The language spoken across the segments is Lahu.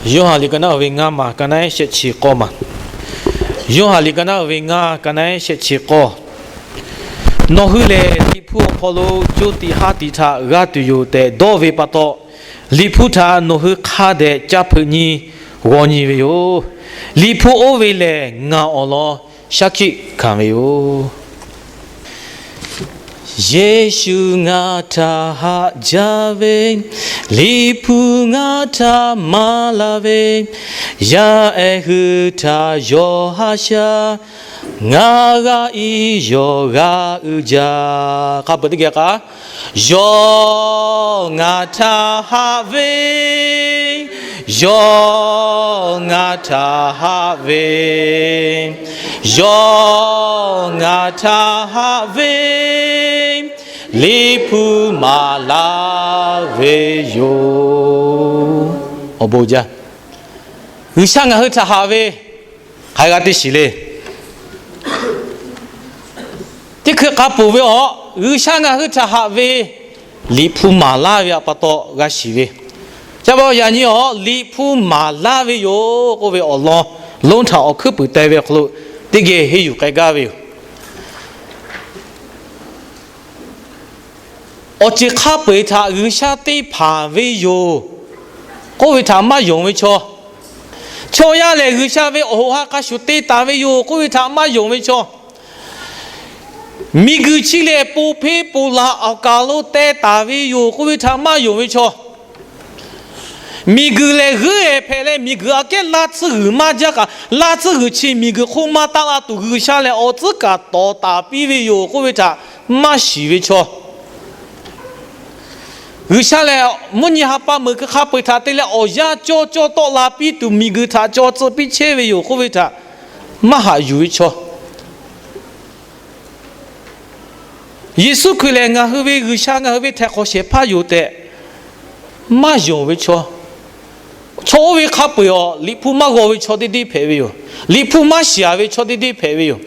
Yoˇhanˬ liꞈ ka naˆ uiˍ ve ngaˇ maˬ, ka naˆ ehˉ shehˆ chi k'awˇ maˬ. Yoˇhanˬ liꞈ ka naˆ uiˍ ve ngaˇ, ka naˆ ehˉ shehˆ chi k'awˇ. Nawˬ hui lehˬ, Liꞈ hpu awˬ hk'aw lo co tiꞈ ha tiꞈ htaꞈ g'a tuˬ yoˬ tehꞈ dawˇ ve pa taw, Liꞈ hpu htaꞈ nawˬ hui hk'a dehꞈ ca hpeuꞈ nyi g'aw nyi ve yoˬ. Liꞈ hpu oˇ ve lehˬ, ngaˬ awˬ lawn shaˉ hkiˆ hkanˍ ve yoˬ. Yeˍsuˆ ngaˬ htaꞈ haꞈ jaˇ ve, Liꞈ hpu ngaˬ htaꞈ maˍ laˇ ve, yaˇ ehˉ hui htaꞈ yawˬ haꞈ shaˉ, ngaˬ g'a iˉ yawˬ g'a uiˍ jaˇ. Hk'a peu-eˬ teˇ geh k'aˇ, yawˬ ngaˬ htaꞈ haꞈ ve, yawˬ ngaˬ htaꞈ haꞈ ve, yawˬ ngaˬ htaꞈ haꞈ ve, Liꞈ hpu maˍ laˇ ve yoˬ. Awˬ bon jaˇ. G'uiˬsha ngaˬ hui htaꞈ haꞈ ve, hk'aˬ hk'e g'a teˇ shiˍ le. Teˇ hkui k'a poˬ ve awˬ, G'uiˬsha ngaˬ hui htaꞈ haꞈ ve, Liꞈ hpu maˍ laˇ ve pa taw g'a shiˍ ve. Chi pa taw yaꞈ nyi awˬ Liꞈ hpu maˍ laˇ ve yoˬ k'oˆ ve awˬ lawn, lonˉ htaꞈ awˬ hkuiˉ puiˍ te ve awˬ hk'aw lo teˇ geh henˇ yuˬ k'ai gaˇ ve yoˬ. Awˬ ceuˬ hk'a peu-eˬ htaꞈ G'uiˬsha te hpanˍ ve yoˬ k'oˆ ve htaꞈ maˇ yonˍ ve chaw, chaw yaˇ lehˬ G'uiˬsha ve awˬ hoꞈ ha hk'a shuˍ te taˍ ve yoˬ k'oˆ ve htaꞈ maˇ yonˍ ve chaw, miˬguiˬ chi lehˬ ponˬ hpeˇ ponˬ laˬ awˬ kaˬ lo teh taˍ ve yoˬ k'oˆ ve htaꞈ maˇ yonˍ ve chaw, miˬguiˬ lehˬ g'euˆ-ehˍ hpehꞈ leh miˬguiˬ aꞈ kehˉ laˇ tsuhˇ g'uiˬ maˇ jaˇ kaꞈ, laˇ tsuhˇ g'uiˬ chi miˬguiˬ hk'oˆ maˇ taˆ la tuˬ G'uiˬsha lehˬ awˬ tcuhˉ kaꞈ tawˍ taˍ piˇ ve yoˬ k'oˆ ve htaꞈ maˇ shiˍ ve chaw, G'uiˬsha lehˬ mvuhˇ nyi ha pa meuꞈ hk'aˇ peu-eˬ htaꞈ te leh awˬ yanˇ cawˇ cawˇ tawˆ la piˇ tuˬ miˬguiˬ htaꞈ caw tcuh piˇ chehˇ ve yoˬ k'oˆ ve htaꞈ maˇ haꞈ yuˬ ve chaw, Yeˍsuˆ Hkriꞈ lehˬ ngaˬ hui ve G'uiˬsha, ngaˬ hui ve htaiˍ hk'awꞈ shehˍ hpaˇ yoˬ tehꞈ maˇ yonˍ ve chaw, chaw oˇ ve hk'a peu-eˬ awˬ Liꞈ hpu maˇ g'aw ve chaw teˇ deˇ hpehꞈ ve yoˬ. Liꞈ hpu maˇ shiˍ-a ve chaw teˇ deˇ hpehꞈ ve yoˬ.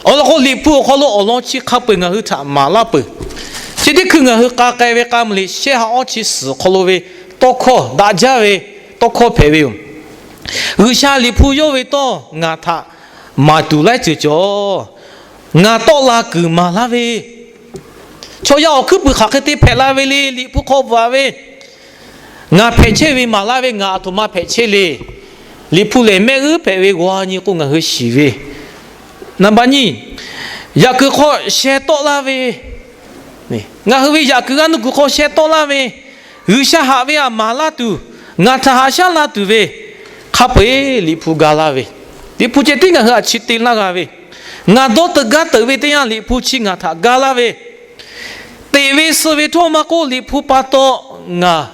Awˬ lawn k'o, Liꞈ hpu awˬ hk'aw lo awˬ lawn chi hk'a peu-eˬ ngaˬ hui htaꞈ maˍ laˇ peuˬ. Chi teˇ hkui ngaˬ hui k'a k'ai ve k'a mvuh liꞈ shehˆ ha awˇ chi suhˍ hk'aw lo ve tawˇ hkawˇ, daꞈ jaˇ ve tawˇ hkawˇ hpehꞈ ve yoˬ. G'uiˬsha Liꞈ hpu yawˇ ve tawˇ ngaˬ htaꞈ maˍ tuˬ laiˉ ceuˬ cawˬ. Ngaˬ tawˆ la kuiˬ maˍ laˇ ve, chaw yaˇ awˬ hkuiˉ puiˍ hk'aˬ hk'e te hpehꞈ la ve le, Liꞈ hpu hk'aw bvuhꞈ-a ve, ngaˬ hpehꞈ chehˇ ve maˍ laˇ ve, ngaˬ aˬ htoꞈ ma hpehꞈ chehˇ le. Liꞈ hpu lehˬ mehˆ g'uˇ hpehꞈ ve g'a nyi k'o ngaˬ hui shiˍ ve. Naˍ baꞈ nyi, yaꞈ kuiˬ hk'aw sheh tawˆ laˇ ve, ngaˬ hui ve yaꞈ kuiˬ g'aˇ nuˇ kuiˬ hk'aw sheh tawˆ laˇ ve, G'uiˬsha haꞈ ve htaꞈ maˍ laˇ tuˬ, ngaˬ htaꞈ haꞈ shaˉ la tuˬ ve, hk'a peu-eˬ Liꞈ hpu ga laˇ ve, Liꞈ hpu ceh tiˉ ngaˬ hui htaꞈ chi te laˇ g'a ve, ngaˬ dawˇ teuꞈ gaˇ teuꞈ ve teˇ yanˇ Liꞈ hpu chi ngaˬ htaꞈ ga laˇ ve, teꞈ ve suh ve htawˇ maˇ k'oˆ, Liꞈ hpu pa taw ngaˬ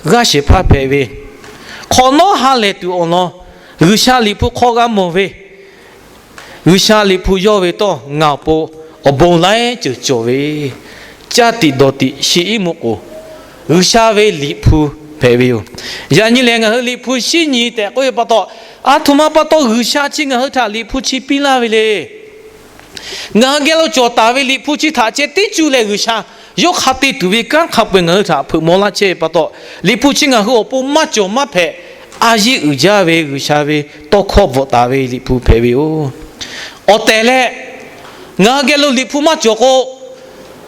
g'aˇ shehˍ hpaˇ hpehꞈ ve, hk'awꞈ nawˉ ha lehˬ tuˬ awˬ lawn G'uiˬsha Liꞈ hpu hk'aw g'a mawˬ ve, G'uiˬsha Liꞈ hpu yawˇ ve tawˇ ngaˬ awˬ pon awˬ bon laiˉ ceuˬ cawˬ ve, caˇ tiꞈ dawˬ tiꞈ shi iˉ mvuhˇ k'oˍ, G'uiˬsha ve Liꞈ hpu hpehꞈ ve yoˬ. Yaꞈ nyi lehˬ, ngaˬ hui Liꞈ hpu shinˉ nyi tehꞈ k'oˆ ve pa taw, aˬ htoꞈ ma pa taw G'uiˬsha chi ngaˬ hui htaꞈ Liꞈ hpu chi piˇ laˇ ve le. Ngaˬ hui geh lo cawˬ taˍ ve Liꞈ hpu chi htaꞈ ceh tiˉ cuˇ leh G'uiˬsha yawˇ hk'a te tuˬ ve kanˉ hk'a peu-eˬ ngaˬ hui htaꞈ hpeuꞈ maw laˇ chehˇ ve pa taw, Liꞈ hpu chi ngaˬ hui awˬ pon maˇ cawˬ maˇ hpehꞈ, a yiˇ uiˍ jaˇ ve G'uiˬsha ve tawˇ hkawˇ bvuhꞈ taˍ ve Liꞈ hpu hpehꞈ ve yoˬ. Awˬ tehˬ leh, ngaˬ hui geh lo Liꞈ hpu maˇ cawˬ k'o,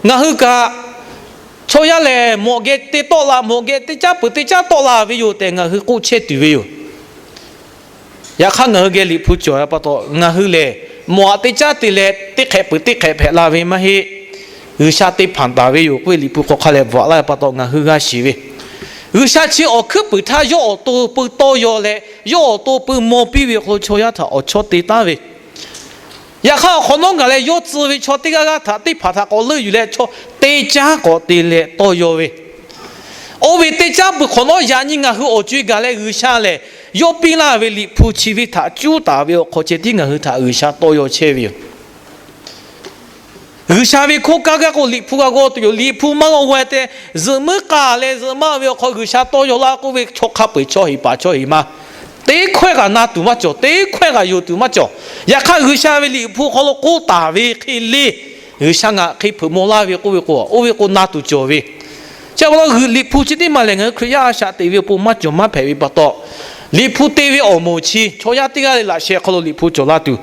ngaˬ hui kaꞈ chaw yaˇ lehˬ mawꞈ geh te tawˆ la, mawꞈ geh teˇ caˉ peuˬ teˇ caˉ tawˆ la ve yoˬ tehꞈ ngaˬ hui k'oˆ chehˇ tuˬ ve yoˬ. Yaꞈ hk'aˇ, ngaˬ hui geh Liꞈ hpu cawˬ ve pa taw, ngaˬ hui lehˬ mawꞈ aꞈ teˇ caˉ te leh teˇ hk'ehꞈ peuˬ teˇ hk'ehꞈ hpehꞈ la ve maˇ heˆ. G'uiˬsha te hpanˍ taˍ ve yoˬ k'oˆ ve Liꞈ hpu hk'aw hk'a leh bvuhꞈ laˇ ve pa taw ngaˬ hui g'a shiˍ ve, G'uiˬsha chi awˬ hkuiˉ puiˍ htaˇ yawˇ awˬ to peu tawˇ yaw leh yawˇ awˬ to peu maw piˇ ve awˬ hk'aw lo chaw yaˇ htaꞈ awˬ chawˇ te taˉ ve, yaꞈ hk'aˇ awˬ hk'awꞈ nawˉ gaˬ leh yawˇ tcuh ve chaw teˇ g'aˇ g'aˇ htaꞈ teˇ hpaˍ htaꞈ k'awꞈ leuˆ yuˬ leh chaw teˇ caˉ k'awꞈ te leh tawˇ yaw ve, oˇ ve teˇ caˉ peuˬ hk'awꞈ nawˉ yaꞈ nyi ngaˬ hui awˬ co-e gaˬ leh G'uiˬsha lehˬ yawˇ piˇ laˇ ve Liꞈ hpu chi ve htaꞈ cuˉ taˍ ve awˬ hk'aw ceh tiˉ ngaˬ hui htaꞈ G'uiˬsha tawˇ yaw chehˇ ve yoˬ. G'uiˬsha ve hkawˇ kaˇ gaˇ k'o Liꞈ hpu g'a g'aw tuˬ yoˬ. Liꞈ hpu maˇ g'aw g'aw-e te, zuhꞈ muiˉ k'aˬ leh zuhꞈ maˇ ve awˬ hk'aw G'uiˬsha tawˇ yaw laˇ k'oˆ ve chaw hk'a peu-eˬ chaw heˍ paˍ chaw heˍ ma teˇ hkawehˇ kaꞈ na tuˬ maˇ cawˬ, teˇ hkawehˇ kaꞈ yonˍ tuˬ maˇ cawˬ. Yaꞈ hk'aˇ, G'uiˬsha ve Liꞈ hpu hk'aw lo k'oˆ taˍ ve hk'e le, G'uiˬsha ngaˬ hk'e hpeuꞈ maw laˇ ve k'oˆ ve k'o, oˇ ve k'o na tuˬ cawˬ ve. Chi pa taw, Liꞈ hpu chi teˇ maˬ lehˬ ngaˬ hui Hkriꞈ yaˇ a shaꞈ teꞈ ve awˬ pon maˇ cawˬ maˇ hpehꞈ ve pa taw, Liꞈ hpu te ve awˬ moˍ chi chaw yaˇ teˇ g'aˇ le laꞈ sheh hk'aw lo Liꞈ hpu cawˬ la tuˬ,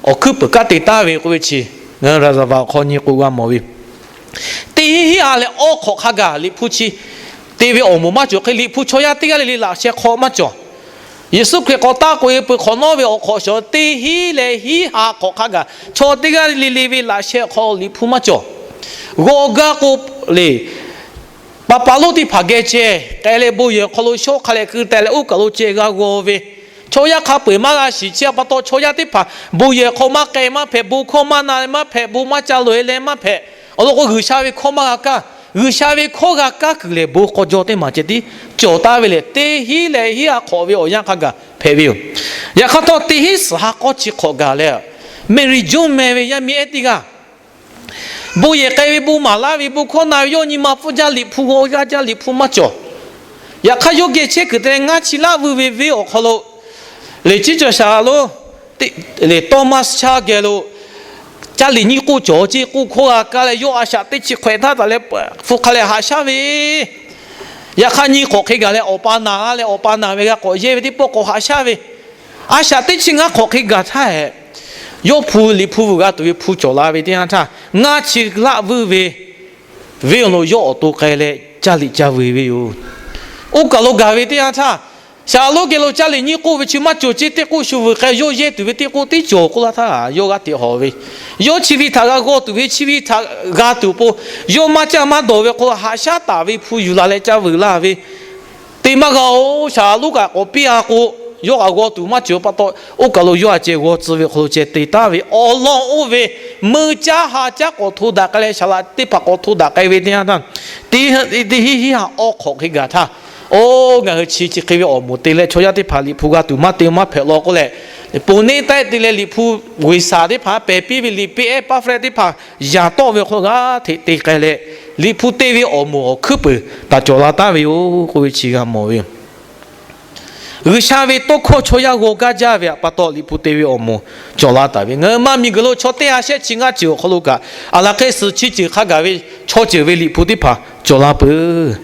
awˬ hkuiˉ peuˬ kanˉ te taˍ ve k'oˆ ve chi, ngaˬ hui Raˍzaˍvaˍ awˬ hk'aw nyi k'o g'a mawˬ ve. Teˇ hinˉ hinˉ ha leh awˇ hk'awꞈ hk'a gaˬ Liꞈ hpu chi te ve awˬ moˍ maˇ cawˬ hk'e, Liꞈ hpu chaw yaˇ teˇ g'aˇ le le laꞈ sheh hk'aw maˇ cawˬ. Yeˍsuˆ Hkriꞈ k'awꞈ taˆ k'oꞈ e peuˬ hk'awꞈ nawˉ ve awˬ hk'awꞈ shawˍ teˇ hinˉ leh hinˉ ha hk'awꞈ hk'a gaˬ chaw teˇ g'aˇ le le ve laꞈ sheh hk'aw Liꞈ hpu maˇ cawˬ. G'aw gaˇ k'o le, paˍ paˍ lonˉ teˇ hpaˍ geh ceh k'ai leh bon yehˬ hk'aw lo shawˉ hk'a leh keu teh leh oˇ kaˬ lo ceh g'a g'aw ve, chaw yaˇ hk'a peu-eˬ maˇ g'a shiˍ. Chi pa taw chaw yaˇ teˇ hpaˍ bon yehˬ hk'aw maˇ k'ai maˇ hpehꞈ, bon hkawˇ maˇ na leh maˇ hpehꞈ, bon maˇ ca loꞈ e leh maˇ hpehꞈ. Awˬ lawn k'o, G'uiˬsha ve hkawˇ maˇ g'a kaˇ. G'uiˬsha ve hkawˇ g'a kaˇ kuiˬ lehˬ, bon k'aw jaw teˇ maˬ ceh tiˉ cawˬ taˍ ve lehˬ, teˇ hinˉ leh hinˉ ha hk'awꞈ ve awˬ yanˇ hk'a gaˬ hpehꞈ ve yoˬ. Yaꞈ hk'aˇ htawˇ, teˇ hinˉ suhˍ ha k'awˇ chi hk'awꞈ gaˬ leh, Mary Jones meh ve yaˇ miˇ ehˉ teˇ g'aˇ bon yehˬ k'ai ve, bon maˍ laˇ ve, bon hkawˇ na ve, yawˇ nyi ma pfuhˇ jaˇ, Liꞈ hpu g'aw gaˇ jaˇ, Liꞈ hpu maˇ cawˬ. Yaꞈ hk'aˇ, yawˇ geh chehˇ kuiˬ te leh ngaˇ chi laˆ vuiˇ ve venˇ awˬ hk'aw lo, leˬ ciˉ cawˬ shaˍ lo, leˬ Thomas Carr geh lo, Caˇ liꞈ nyiˇ k'oˆ cawˬ ceˇ k'oˆ hkawˇ g'a kaˇ leh, yawˇ a shaꞈ teˇ chi hk'awehꞈ htaˇ taˍ leh hpu hk'a leh haꞈ shaˉ ve. Yaꞈ hk'aˇ, nyi hk'awꞈ hk'e gaˬ leh awˬ pa naˬ la leh, awˬ pa naˬ ve g'a k'awꞈ yehˇ ve teˇ pawˆ k'awꞈ haꞈ shaˉ ve. A shaꞈ teˇ chi ngaˇ hk'awꞈ hk'e gaˬ htaˇ, yawˇ hpu Liꞈ hpu vuiˬ g'a tuˬ ve hpu cawˬ la ve teˇ yanˇ htaˇ, ngaˇ chi laˆ vuiˇ ve venˇ awˬ lo yawˇ awˬ to k'ai leh caˇ liꞈ ca vuiˬ ve yoˬ. Oˇ kaˬ lo gaˬ ve teˇ yanˇ htaˇ, shaˍ lonˉ geh lo caˇ liꞈ nyiˇ k'oˆ ve chi maˇ cawˬ ceˇ, teˇ k'oˆ shu vuiˬ k'ai, yawˇ yehˇ tuˬ ve teˇ k'oˆ tiˉ cawˬ k'oˆ laˇ htaˇ, yawˇ g'aˇ hteꞈ hawˍ ve. Yawˇ chi ve htaꞈ g'a g'aw tuˬ ve, chi ve htaꞈ g'a tuˬ po, yawˇ maˇ caˇ maˇ dawˬ ve hk'aw lo haꞈ shaˉ taˍ ve hpu yuˬ la leh ca vuiˬ laˇ ve, te maˇ g'a-oˬ. Shaˍ lonˉ kaꞈ k'awꞈ piˇ-a k'o, yawˇ kaꞈ g'aw tuˬ maˇ cawˬ pa taw, oˇ kaˬ lo yawˇ a ceh g'aw tcuh ve hk'aw lo ceh te taˍ ve awˬ lawn oˇ ve, meuˇ caˇ ha caˇ k'awꞈ hto daꞈ k'ai leh, shaˍ laꞈ teˇ hpaˍ k'awꞈ hto daꞈ k'ai ve teˇ yanˇ htaˇ, teˇ hinˉ hinˉ ha awˇ hk'awꞈ hk'e gaˬ htaˇ, oˇ ngaˬ hui chi chi hk'e ve awˬ moˍ te leh chaw yaˇ teˇ hpaˍ Liꞈ hpu g'a tuˬ maˇ te maˇ hpehꞈ law k'oˆ leh, ponˬ neˇ taˆ te leh Liꞈ hpu g'uiˬ shaˍ teˇ hpaˍ pehˬ piˇ ve Liꞈ piˇ ehˉ paˇ hpu leh teˇ hpaˍ yaꞈ tawˆ ve hk'aw lo g'aˇ hteꞈ te k'ai leh, Liꞈ hpu te ve awˬ moˍ awˬ hkuiˉ peuˬ taˍ cawˬ la taˍ ve yoˬ k'oˆ ve chi g'a mawˬ ve yoˬ. G'uiˬsha ve tawˇ hkawˇ chaw yaˇ g'aw gaˇ jaˇ ve pa taw, Liꞈ hpu te ve awˬ moˍ cawˬ la taˍ ve. Ngaˬ hui maˇ miˬ guiˬ lo chaw teˇ ha shehˆ chi ngaˇ ceuˬ awˬ hk'aw lo kaꞈ, aˬ laˬ hk'e suhˍ chi ceuˬ hk'a gaˬ ve chaw ceuˬ ve Liꞈ hpu teˇ hpaˍ cawˬ la peuˬ.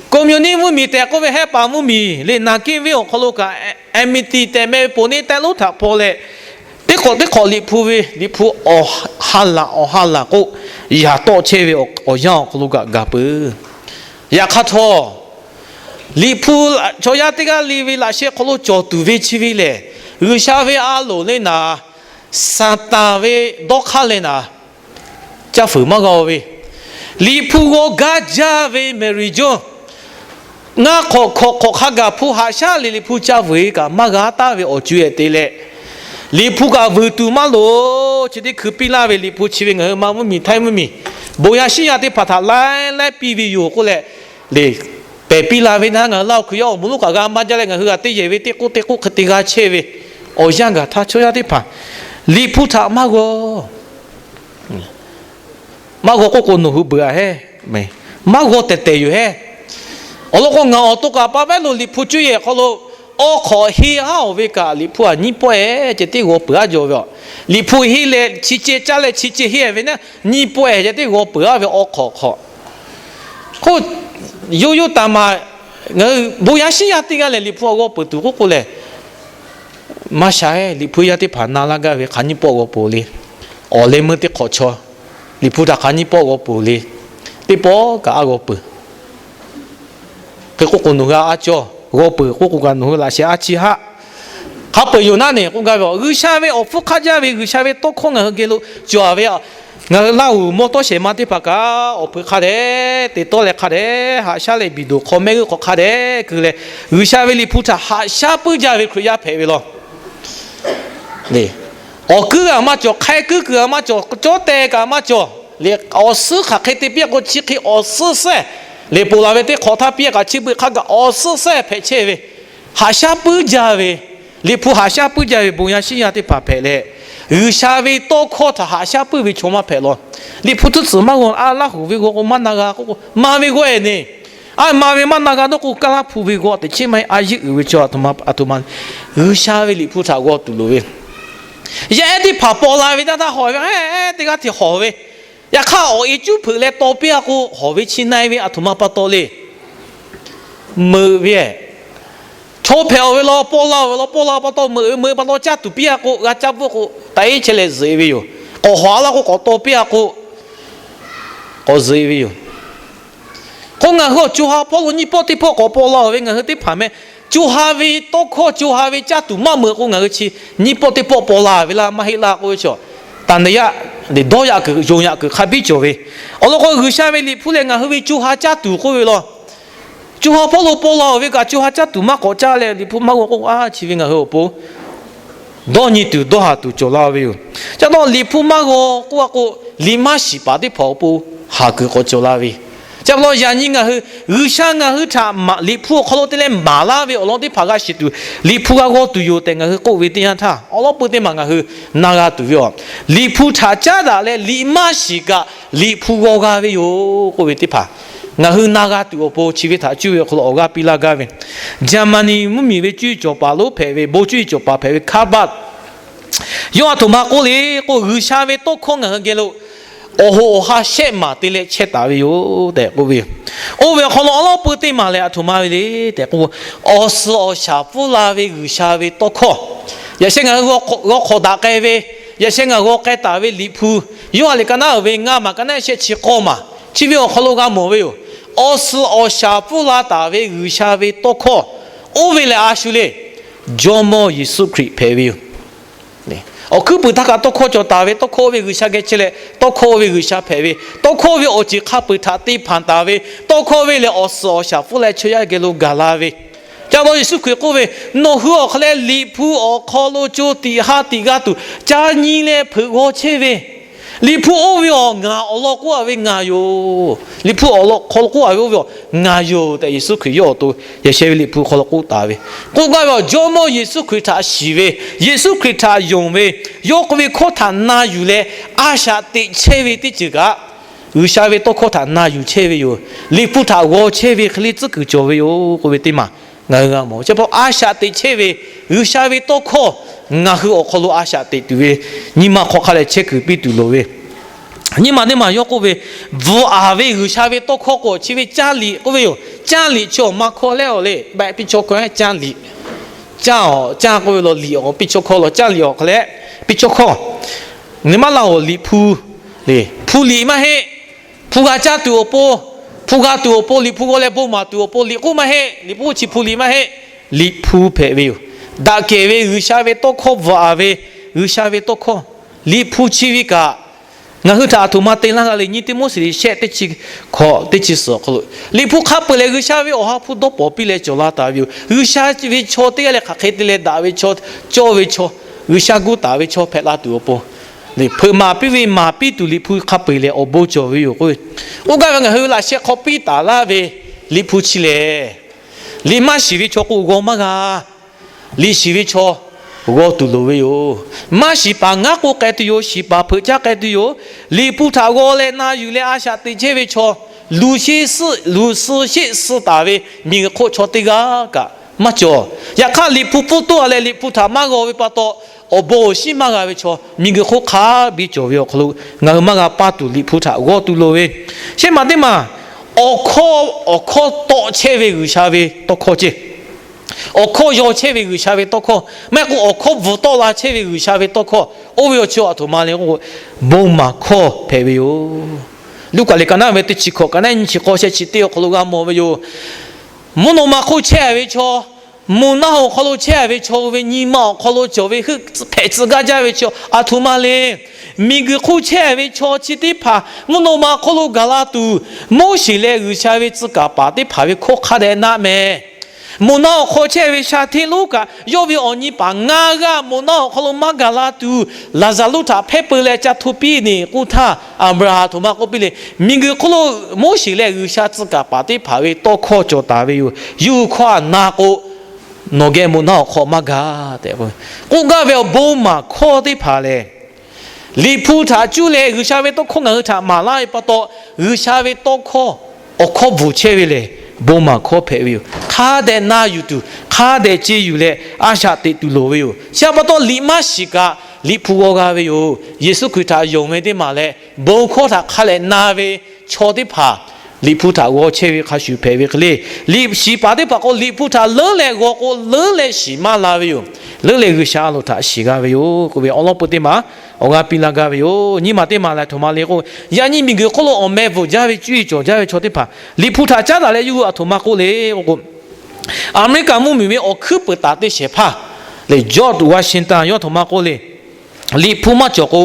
Koˍmonˍniˆ mvuhˇmiˬ tehꞈ k'oˆ ve hehˉ paˍ mvuhˇmiˬ le, naˬ kiˇ venˇ awˬ hk'aw lo kaꞈ, Amity tehꞈ meh ve ponˬ neˇ taˆ lonˉ htaꞈ hpaw leh, teˇ hk'awꞈ teˇ hk'awꞈ Liꞈ hpu ve, Liꞈ hpu awˬ ha laˬ awˬ ha laˬ k'oˆ yaꞈ tawˆ chehˇ ve awˬ yanˇ awˬ hk'aw lo kaꞈ gaˬ peuˬ. Yaꞈ hk'aˇ htawˇ, Liꞈ hpu chaw yaˇ teˇ g'aˇ le ve laꞈ sheh hk'aw lo cawˬ tuˬ ve chi ve lehˬ, G'uiˬsha ve a loˍ le naˍ, Saˍtanˍ ve dawˇ hk'aˇ leh naˍ, caˇ fuiˍ maˇ g'a-o ve. Liꞈ hpu g'aw gaˇ jaˇ ve Mary Jones, ngaˇ hk'awꞈ hk'awꞈ hk'awꞈ hk'a gaˬ hpu haꞈ shaˉ le Liꞈ hpu ca vuiˬ kaꞈ maˇ g'a taˍ ve awˬ co-e te leh, Liꞈ hpu kaꞈ vuiˬ tuˬ maˇ loˍ. Chi teˇ hkui piˇ laˇ ve Liꞈ hpu chi ve ngaˬ hui ma mvuhˇmiˬ htaiˇ mvuhˇmiˬ bon yaˇ shiˉ yaˇ teˇ hpaˍ htaꞈ laiˉ laiˉ piˇ ve yoˬ k'oˆ leh, le, pehˬ piˇ la ve naˉ, ngaˬ hui Laˇ huˍ Hkriꞈ yaˇ awˬ moˍ lonˉ kaꞈ g'a maˇ jaˇ leh, ngaˬ hui g'a teˇ yehˬ ve teˇ k'oˆ teˇ k'oˆ hk'e te g'a chehˇ ve awˬ yanˇ gaˬ htaˇ, chaw yaˇ teˇ hpaˍ Liꞈ hpu htaꞈ maˇ g'aw maˇ g'aw k'oˆ k'o, nawˬ hui beuꞈ-a hehˉ, maˇ g'aw tehˬ tehˬ yoˬ hehˉ. Awˬ lawn k'o, ngaˬ awˬ to kaꞈ pa vehˉ lo Liꞈ hpu cuˇ yehˬ hk'aw lo awˬ hk'awꞈ henˇ aˉ-oˬ ve kaꞈ, Liꞈ hpu aꞈ nyiˇ pawehˇ ceh tiˉ g'aw peuˬ aˉ jaw ve a. Liꞈ hpu henˇ leh chi ceh caˇ leh chi ceh henˇ ve naˉ, nyiˇ pawehˇ ceh tiˉ g'aw peuˬ aˉ ve awˬ hk'awꞈ hk'awꞈ. K'o, yoˇ yoˇ taˍ maˍ, ngaˬ hui bon yaˇ shiˉ yaˇ teˇ g'aˇ lehˬ Liꞈ hpu aꞈ g'aw peuˬ tuˬ k'oˆ k'o lehˬ, maˇ sha-e. Liꞈ hpu yaˇ teˇ hpaˍ na laˇ gaˇ ve hk'aˬ nyiˇ pawˆ g'aw peuˬ le. Awˬ leh meuˇ teˇ hk'awꞈ chaw Liꞈ hpu htaꞈ hk'aˬ nyiˇ pawˆ g'aw peuˬ le. Teˇ pawˆ kaꞈ aˉ g'aw peuˬ. Hk'e k'oˆ k'o, nawˬ hui aˉ cawˇ g'aw peuˬ k'oˆ k'o kaꞈ, nawˬ hui laꞈ sheh aˉ chi haˆ hk'a peu-eˬ yoˬ naˉ neˬ k'oˆ gaˇ ve a. G'uiˬsha ve awˬ hpfuhˇ hk'aˇ jaˇ ve, G'uiˬsha ve tawˇ hkawˇ ngaˬ hui geh lo cawˬ-a ve a. Ngaˬ hui Laˇ huˍ mawˇ tawˇ shehˍ ma teˇ hpaˍ kaꞈ awˬ hpeuꞈ hk'a dehꞈ te tawˆ leh, hk'a dehꞈ haꞈ shaˉ leh, biˬ doˬ hk'aw mehˆ g'uˇ hk'aw hk'a dehꞈ keu leh, G'uiˬsha ve Liꞈ hpu htaꞈ haꞈ shaˉ puiˉ jaˇ ve Hkriꞈ yaˇ hpehꞈ ve law. Awˬ kuiˉ g'aꞈ maˇ cawˬ, hk'ai kuiˉ kuiˬ g'aꞈ maˇ cawˬ, cawˇ teh kaꞈ maˇ cawˬ le. Awˬ suhˉ hk'aˬ hk'e te piˇ k'o, chi hk'e awˬ suhˉ sehˉ le, ponˬ laˬ ve teˇ hk'awꞈ htaˇ piˇ kaꞈ, chi beuꞈ hk'a gaˬ awˬ suhˉ sehˉ hpehꞈ chehˇ ve, haꞈ shaˉ puiˉ jaˇ ve, Liꞈ hpu haꞈ shaˉ puiˉ jaˇ ve bon yaˇ shiˉ yaˇ teˇ hpaˍ hpehꞈ leh, G'uiˬsha ve tawˇ hkawˇ htaꞈ haꞈ shaˉ puiˉ ve chaw maˇ hpehꞈ law. Liꞈ hpu htuˇ tcuhˍ maˇ g'aw, a Laˇ huˍ ve g'aw k'o maˇ na g'a k'oˆ k'o, ma ve g'aw-e neˬ. A ma ve maˇ na g'a dawˇ k'o, Kaˇ laˇ hpu ve g'aw teꞈ chiˉ maˇ heˆ, a yeˇ uiˍ ve chaw a htoꞈ ma, a htoꞈ ma G'uiˬsha ve Liꞈ hpu htaꞈ g'aw tuˬ loˍ ve. Yaˇ ehˉ teˇ hpaˍ paw la ve taˇ htaˇ hawˬ ve, ehˉ, teˇ g'aˇ hteꞈ hawˬ ve. Yaꞈ hk'aˇ, awˬ e cuˉ hpeuꞈ leh taw piˇ-a k'o, hawˬ ve chi na-e ve a htoꞈ ma pa taw le. Meuꞈ ve, Chaw hpehꞈ-oˬ ve law, paw la-oˬ ve law, paw la pa taw meuꞈ ve meuꞈ pa taw caˇ tuˬ piˇ-a k'o, g'a caˇ bvuhˆ k'o, taꞈ eˉ chehˇ leh zuhꞈ-e ve yoˬ. K'awꞈ hawˍ-a laˇ k'o, k'awꞈ taw piˇ-a k'o, k'awꞈ zuhꞈ-e ve yoˬ. K'o ngaˬ hui awˬ co ha hpawˇ lo nyiˇ pawˆ teˇ pawˆ k'awꞈ paw la-oˬ ve ngaˬ hui teˇ hpaˍ meh, co ha ve tawˇ hkawˇ, co ha ve caˇ tuˬ maˇ meuꞈ k'o, ngaˬ hui chi nyiˇ pawˆ teˇ pawˆ paw la ve laˇ, maˇ heˆ laˇ k'oˆ ve chaw, taˍ neˍ yaˇ, dawˇ yaꞈ kuiˬ, yonˍ yaꞈ kuiˬ hk'a biˇ cawˬ ve. Awˬ lawn k'o, G'uiˬsha ve Liꞈ hpu lehˬ ngaˬ hui ve co ha caˇ tuˬ k'oˆ ve law. Co ha hpawˇ lo paw la-oˬ ve kaꞈ, co ha caˇ tuˬ maˇ k'awꞈ caˇ leh, Liꞈ hpu maˇ g'aw k'o, a chi ve ngaˬ hui awˬ pon dawˇ nyi tuˬ dawˇ haˍ tuˬ cawˬ la ve yoˬ. Chi pa taw Liꞈ hpu maˇ g'aw k'oˆ-a k'o, liꞈ maˇ shiˍ paˍ teˇ hpaˍ awˬ pon haˍ kuiˬ k'awꞈ cawˬ la ve. Chi pa taw yaꞈ nyi ngaˬ hui, G'uiˬsha ngaˬ hui htaꞈ maꞈ Liꞈ hpu awˬ hk'aw lo te leh maˍ laˇ ve awˬ lawn teˇ hpaˍ g'a shiˍ tuˬ, Liꞈ hpu g'a g'aw tuˬ yoˬ tehꞈ ngaˬ hui k'oˆ ve teˇ yanˇ htaˇ, awˬ lawn peu teˇ maˬ ngaˬ hui na g'a tuˬ ve yoˬ. Liꞈ hpu htaꞈ caˉ daꞈ leh liꞈ maˇ shiˍ kaꞈ Liꞈ hpu g'aw g'a ve yoˬ k'oˆ ve teˇ hpaˍ, ngaˬ hui na g'a tuˬ awˬ pon chi ve htaꞈ cuˇ ve awˬ hk'aw lo awˬ g'aˇ piˇ laˇ gaˇ ve, Jaˍmaˍniˆ mvuhˇmiˬ ve cuˇ yiˍ cawˬ paˍ lonˉ hpehꞈ ve, bon cuˇ yiˍ cawˬ paˍ hpehꞈ ve Kaˇbaˆ yawˇ a htoꞈ ma k'oˆ le k'o, G'uiˬsha ve tawˇ hkawˇ ngaˬ hui geh lo awˬ hoꞈ awˬ ha shehˆ maˬ te leh chehˇ taˍ ve yoˬ tehꞈ k'oˆ ve yoˬ. Oˇ ve awˬ hk'aw lo awˬ lawn peu teˇ maˬ lehˬ a htoꞈ ma ve le tehꞈ k'o, awˬ suhˍ awˬ shaˍ pfuhˇ la ve G'uiˬsha ve tawˇ hkawˇ, yaꞈ sheh ngaˬ hui g'aw hk'awꞈ daꞈ k'ai ve, yaꞈ sheh ngaˬ hui g'aw k'ai taˍ ve Liꞈ hpu, Yoˇhanˬ liꞈ ka naˉ uiˍ ve ngaˇ maˬ ka naˉ shehˆ chi k'awˇ maˬ, chi ve awˬ hk'aw lo g'a mawˬ ve yoˬ. Awˬ suhˍ awˬ shaˍ pfuhˇ la taˍ ve G'uiˬsha ve tawˇ hkawˇ, oˇ ve lehˬ a shu le, Jawˇmawˇ Yeˍsuˆ Hkriꞈ hpehꞈ ve yoˬ. Awˬ hkuiˉ puiˍ htaˇ kaꞈ tawˇ hkawˇ cawˬ taˍ ve, tawˇ hkawˇ oˇ ve G'uiˬsha geh chehˇ leh, tawˇ hkawˇ oˇ ve G'uiˬsha hpehꞈ ve, tawˇ hkawˇ oˇ ve awˬ ceuˬ hk'a peu-eˬ htaꞈ te hpanˍ taˍ ve, tawˇ hkawˇ oˇ ve lehˬ awˬ suhˍ awˬ shaˍ pfuhˇ leh chaw yaˇ geh lo gaˬ la ve. Chi pa taw Yeˍsuˆ Hkriꞈ k'oˆ ve, Nawˬ hui awˬ hk'aw leh Liꞈ hpu awˬ hk'aw lo co tiꞈ ha tiꞈ g'a tuˬ ca nyi leh hpeuꞈ g'aw chehˇ ve, Liꞈ hpu oˇ ve awˬ ngaˬ awˬ lawn k'oˆ-a ve ngaˬ yoˬ. Liꞈ hpu awˬ lawn hk'aw lo k'oˆ-a ve oˇ ve awˬ ngaˬ yoˬ tehꞈ Yeˍsuˆ Hkriꞈ yawˇ awˬ to yaꞈ sheh ve Liꞈ hpu hk'aw lo k'oˆ taˍ ve. K'oˆ gaˇ ve awˬ, Jawˇmawˇ Yeˍsuˆ Hkriꞈ htaꞈ shiˍ ve, Yeˍsuˆ Hkriꞈ htaꞈ yonˍ ve, yawˇ k'oˆ ve hkawˇ htaꞈ na yuˬ leh a shaꞈ teꞈ chehˇ ve teˇ ceuˬ kaꞈ, G'uiˬsha ve tawˇ hkawˇ htaꞈ na yuˬ chehˇ ve yoˬ. Liꞈ hpu htaꞈ g'aw chehˇ ve hk'e le tcuhˉ kuiˬ cawˬ ve yoˬ k'oˆ ve teˇ maˬ ngaˬ hui g'a mawˬ. Chi pa taw a shaꞈ teꞈ chehˇ ve G'uiˬsha ve tawˇ hkawˇ ngaˬ hui awˬ hk'aw lo a shaꞈ teꞈ tuˬ ve nyi ma hk'aw hk'a leh chehˇ kuiˬ piˇ tuˬ loˍ ve. Nyi ma teˇ maˬ yawˇ k'oˆ ve, bvuhꞈ-aˍ ve G'uiˬsha ve tawˇ hkawˇ k'o chi ve caˇ liꞈ k'oˆ ve yoˬ. Caˇ liˇ chi awˬ ma hkawˇ leh awˬ le, piˇ chaw hkawˇ caˇ liꞈ. Caˇ-aˬ, caˇ k'oˆ ve law liꞈ-aˬ, piˇ chaw hkawˇ law caˇ liꞈ-aˬ hk'a leh, piˇ chaw hkawˇ, nyi ma laˇ-oˬ Liꞈ hpu, Liꞈ hpu liꞈ maˇ heˆ. Hpu g'a caˇ tuˬ awˬ pon, hpu g'a tuˬ awˬ pon, Liꞈ hpu g'aw leh bon maˍ tuˬ awˬ pon Liꞈ k'oˆ maˇ heˆ. Liꞈ hpu chi hpu liꞈ maˇ heˆ. Liꞈ hpu hpehꞈ ve yoˬ. Daꞈ kehˬ ve G'uiˬsha ve tawˇ hkawˇ, bvuhꞈ-aˍ ve G'uiˬsha ve tawˇ hkawˇ, Liꞈ hpu chi ve kaꞈ ngaˬ hui htaꞈ a htoꞈ ma te laˇ g'a le. Nyiˇ Tiˆmoˉseˍ shehˆ teˇ chi hkawꞈ teˇ chi suhˍ awˬ hk'aw lo, Liꞈ hpu hk'a peu-eˬ lehˬ G'uiˬsha ve awˬ ha hpu dawˇ pawnˍ piˇ leh cawˬ la taˍ ve yoˬ. G'uiˬsha ve chaw teˇ g'aˇ leh hk'aˬ hk'e te leh daꞈ ve chaw, cawˇ ve chaw, G'uiˬsha gu taˍ ve chaw hpehꞈ la tuˬ awˬ pon, hpeuꞈ maˍ piˇ ve maˍ piˇ tuˬ Liꞈ hpu hk'a peu-eˬ lehˬ awˬ bon cawˬ ve yoˬ k'oˆ ve. Oˇ gaˇ ve ngaˬ hui laꞈ sheh hk'aw piˇ taˍ laˇ ve Liꞈ hpu chi lehˬ, liꞈ maˇ shiˍ ve chaw k'o g'aw maˇ g'a. Liꞈ shiˍ ve chaw g'aw tuˬ loˍ ve yoˬ. Maˇ shiˍ paˍ ngaˉ k'oˆ k'ai tuˬ yoˬ. Shiˍ paˍ hpeuꞈ caˉ k'ai tuˬ yoˬ. Liꞈ hpu htaꞈ g'aw leh na yuˬ leh a shaꞈ teꞈ chehˇ ve chaw, luˬ sheˆ suh, luˬ suh sheˆ suh taˍ ve miˬguiˬ hk'oˆ chaw teˇ g'aˇ kaꞈ maˇ cawˬ. Yaꞈ hk'aˇ Liꞈ hpu pfuhˇ toˇ-a leh Liꞈ hpu htaꞈ maˇ g'aw ve pa taw, awˬ bon awˬ shinˉ maˇ g'a ve chaw miˬguiˬ hk'oˆ hk'a biˇ cawˬ ve awˬ hk'aw lo ngaˬ hui maˇ g'a paˇ tuˬ Liꞈ hpu htaꞈ g'aw tuˬ loˍ ve. Shehˆ maˬ teˇ maˬ, awˬ hkawˇ, awˬ hkawˇ tawˆ chehˇ ve G'uiˬsha ve tawˇ hkawˇ ceˇ. Awˬ hkawˇ yaw chehˇ ve G'uiˬsha ve tawˇ hkawˇ, maˇ heˆ k'o awˬ hkawˇ bvuhꞈ tawˆ la chehˇ ve G'uiˬsha ve tawˇ hkawˇ, oˇ ve awˬ chi a htoꞈ ma le k'o, bon maˍ hkawˇ hpehꞈ ve yoˬ. Luˉkaꞈ liꞈ ka naˉ ve teˇ chi hkawꞈ, ka naˉ nyiˇ chi k'awˇ shehˆ chi teˇ awˬ hk'aw lo g'a mawˬ ve yoˬ. Mvuhˇ naw ma hk'oˆ chehˇ-a ve chaw, mvuhˇ naw awˬ hk'aw lo chehˇ-a ve chaw, oˇ ve nyi ma awˬ hk'aw lo cawˬ ve heuˆ hpehꞈ tcuh gaˇ jaˇ ve chaw a htoꞈ ma le. Miˬguiˬ hk'oˆ chehˇ-a ve chaw chi teˇ hpaˍ mvuhˇ naw ma hk'oˆ lo gaˬ la tuˬ, Moˉseˍ leh G'uiˬsha ve tcuh kaˍ paˍ teˇ hpaˍ ve hkawˇ hk'a dehꞈ na mehˍ. Moˬ naˆ awˬ hk'aw chehˇ ve Shaˍhtiˆluˉkaꞈ, yawˇ ve awˬ nyi paˍ ngaˇ g'aˇ moˬ naˆ awˬ hk'aw lo maˇ gaˬ la tuˬ, Laˍzaˍruˆ htaꞈ hpehˇ peu leh ca hto piˇ neˬ k'oˆ htaˇ, Aˍbraˍhanˍ a htoꞈ ma k'oˆ piˇ le. Miˬguiˬ hk'oˆ lo Moˉseˍ leh G'uiˬsha tcuh kaˍ paˍ teˇ hpaˍ ve tawˇ hkawˇ cawˬ taˍ ve yoˬ. Yuˬ hkawˇ a na k'o, nawˬ geh moˬ naˆ awˬ hk'aw maˇ gaˬ tehꞈ k'oˆ gaˇ ve awˬ bon maˍ hkawˇ teˇ hpaˍ lehˬ, Liꞈ hpu htaꞈ cuˇ leh G'uiˬsha ve tawˇ hkawˇ ngaˬ hui htaꞈ maˍ laˇ ve pa taw, G'uiˬsha ve tawˇ hkawˇ awˬ hkawˇ bvuhˬ chehˇ ve lehˬ, bon maˍ hkawˇ hpehꞈ ve yoˬ. Hk'a dehꞈ na yuˬ tuˬ, hk'a dehꞈ ce yuˬ leh a shaꞈ teꞈ tuˬ loˍ ve yoˬ. Chi pa taw liꞈ maˇ shiˍ kaꞈ Liꞈ hpu g'aw g'a ve yoˬ. Yeˍsuˆ Hkriꞈ htaꞈ yonˍ ve teˇ maˬ leh bon hkawˇ htaꞈ hk'a dehꞈ na ve chaw teˇ hpaˍ Liꞈ hpu htaꞈ g'aw chehˇ ve hk'a shuˍ hpehꞈ ve hk'e le. Liꞈ shiˍ paˍ teˇ hpaˍ k'o, Liꞈ hpu htaꞈ leuˉ leh g'aw k'o, leuˉ leh shiˍ maˇ la ve yoˬ. Leuˉ leh G'uiˬsha a loˍ htaꞈ shiˍ g'a ve yoˬ k'oˆ ve awˉ lawˉ peu teˇ maˬ awˬ g'aˇ piˇ laˇ gaˇ ve yoˬ. Nyiˇ maˬ teˇ maˬ lehˬ, aˬ htoꞈ ma le k'o, yaꞈ nyi miˬguiˬ hk'oˆ lo awˬ meh bvuhꞈ jaˇ ve, cuˇ yiˍ cawˬ jaˇ ve chaw teˇ hpaˍ Liꞈ hpu htaꞈ caˉ daꞈ leh yuˇ a htoꞈ ma k'oˆ le k'o, Aˍmeˍriˆkaˍ mvuhˇmiˬ ve awˬ hkuiˉ peuˍ taˍ teˇ shehˍ hpaˇ lehˬ, George Washington yawˇ a htoꞈ ma k'oˆ le. Liꞈ hpu maˇ cawˬ k'o,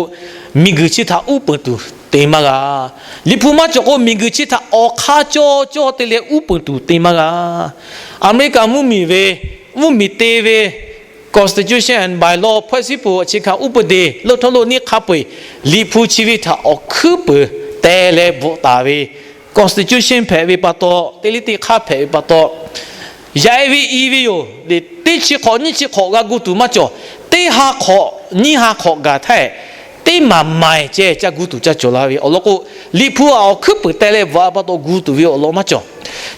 miˬguiˬ chi htaꞈ uˉ peunˍ tuˬ te maˇ g'a. Liꞈ hpu maˇ cawˬ k'o, miˬguiˬ chi htaꞈ awˬ hk'aˇ cawˇ cawˇ te leh uˉ peunˍ tuˬ te maˇ g'a. Aˍmeˍriˆkaˍ mvuhˇmiˬ ve, mvuhˇmiˬ te ve constitution and bylaw, ဖွဲ့စည်းပုံအခြေခံဥပဒေ လုပ်ထုံးလုပ်နည်း hk'a peu-eˬ, Liꞈ hpu chi ve htaꞈ awˬ hkuiˉ peuˍ teh leh bvuhꞈ taˍ ve constitution hpehꞈ ve pa taw, teˇ liˇ teˇ hk'aˇ hpehꞈ ve pa taw, yaꞈ e ve i ve yoˬ. Teˇ chi hk'awꞈ nyiˇ chi hk'awꞈ g'a gu tuˬ maˇ cawˬ. Teˇ ha hk'awꞈ nyiˇ ha hk'awꞈ gaˬ htaˇ, teˇ maˬ maˬ ceh ca gu tuˬ ca cawˬ la ve awˬ lawn k'o, Liꞈ hpu awˬ hkuiˉ peuˍ teh leh bvuhꞈ a pa taw gu tuˬ ve awˬ lawn maˇ cawˬ.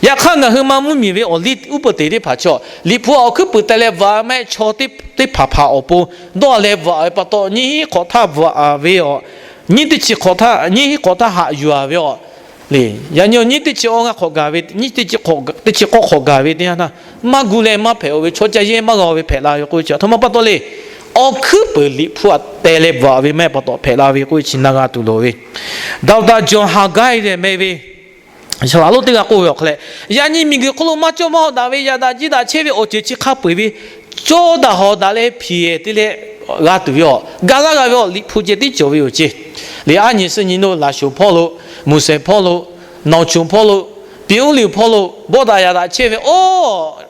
Yaꞈ hk'aˇ, ngaˬ hui ma mvuhˇmiˬ ve awˬ liˇ uˉ peunˍ teˇ hpaˍ chaw, Liꞈ hpu awˬ hkuiˉ peuˍ teh leh bvuhꞈ a mehˆ chaw teˇ hpaˍ hpaˍ awˬ pon dawˇ leh bvuhꞈ a ve pa taw, nyiˇ hinˉ hk'awꞈ htaˇ bvuhꞈ a ve awˬ, nyiˇ teˇ chi hk'awꞈ htaˇ, nyiˇ hinˉ hk'awꞈ htaˇ haꞈ yuˬ a ve awˬ le. Yaꞈ nyi nyiˇ teˇ chi awˇ ngaˇ hk'awꞈ gaˬ ve, nyiˇ teˇ chi k'awˇ hk'awꞈ gaˬ ve teˇ yanˇ htaˇ, maˇ gu leh maˇ hpehꞈ-o ve, chaw caˇ yehˇ maˇ g'a-o ve hpehꞈ la ve k'oˆ ve chi a htoꞈ ma pa taw le. Awˬ hkuiˉ peuˍ Liꞈ hpu htaꞈ teh leh bvuhꞈ a ve mehˆ pa taw hpehꞈ la ve k'oˆ ve chi na g'a tuˬ loˍ ve, Doctor John Haggai tehꞈ meh ve saˍ laꞈ lonˉ teˇ g'aˇ k'oˆ ve awˬ hk'aw leh, yaꞈ nyi miˬguiˬ hk'oˆ lo maˇ cawˇ maˇ hawˍ daꞈ ve yaꞈ daꞈ jiˇ daꞈ chehˇ ve awˬ ceuˬ chi hk'a peu-eˬ ve, cawˇ daꞈ hawˍ daꞈ leh hpiˍ-ehˍ te leh g'a tuˬ ve awˬ, ga laˇ g'a ve awˬ Liꞈ hpu ceh tiˉ cawˬ ve yoˬ ceˇ. Liꞈ aˉ nyi suhˉ nyi lo Laˍ shoˍ hpawˇ lo, Muˍ sehˍ hpawˇ lo, Nawˬ choˬ hpawˇ lo, Piˍ uˉ liꞈ hpawˇ lo, bawˆ daꞈ yaꞈ daꞈ chehˇ ve, oˇ,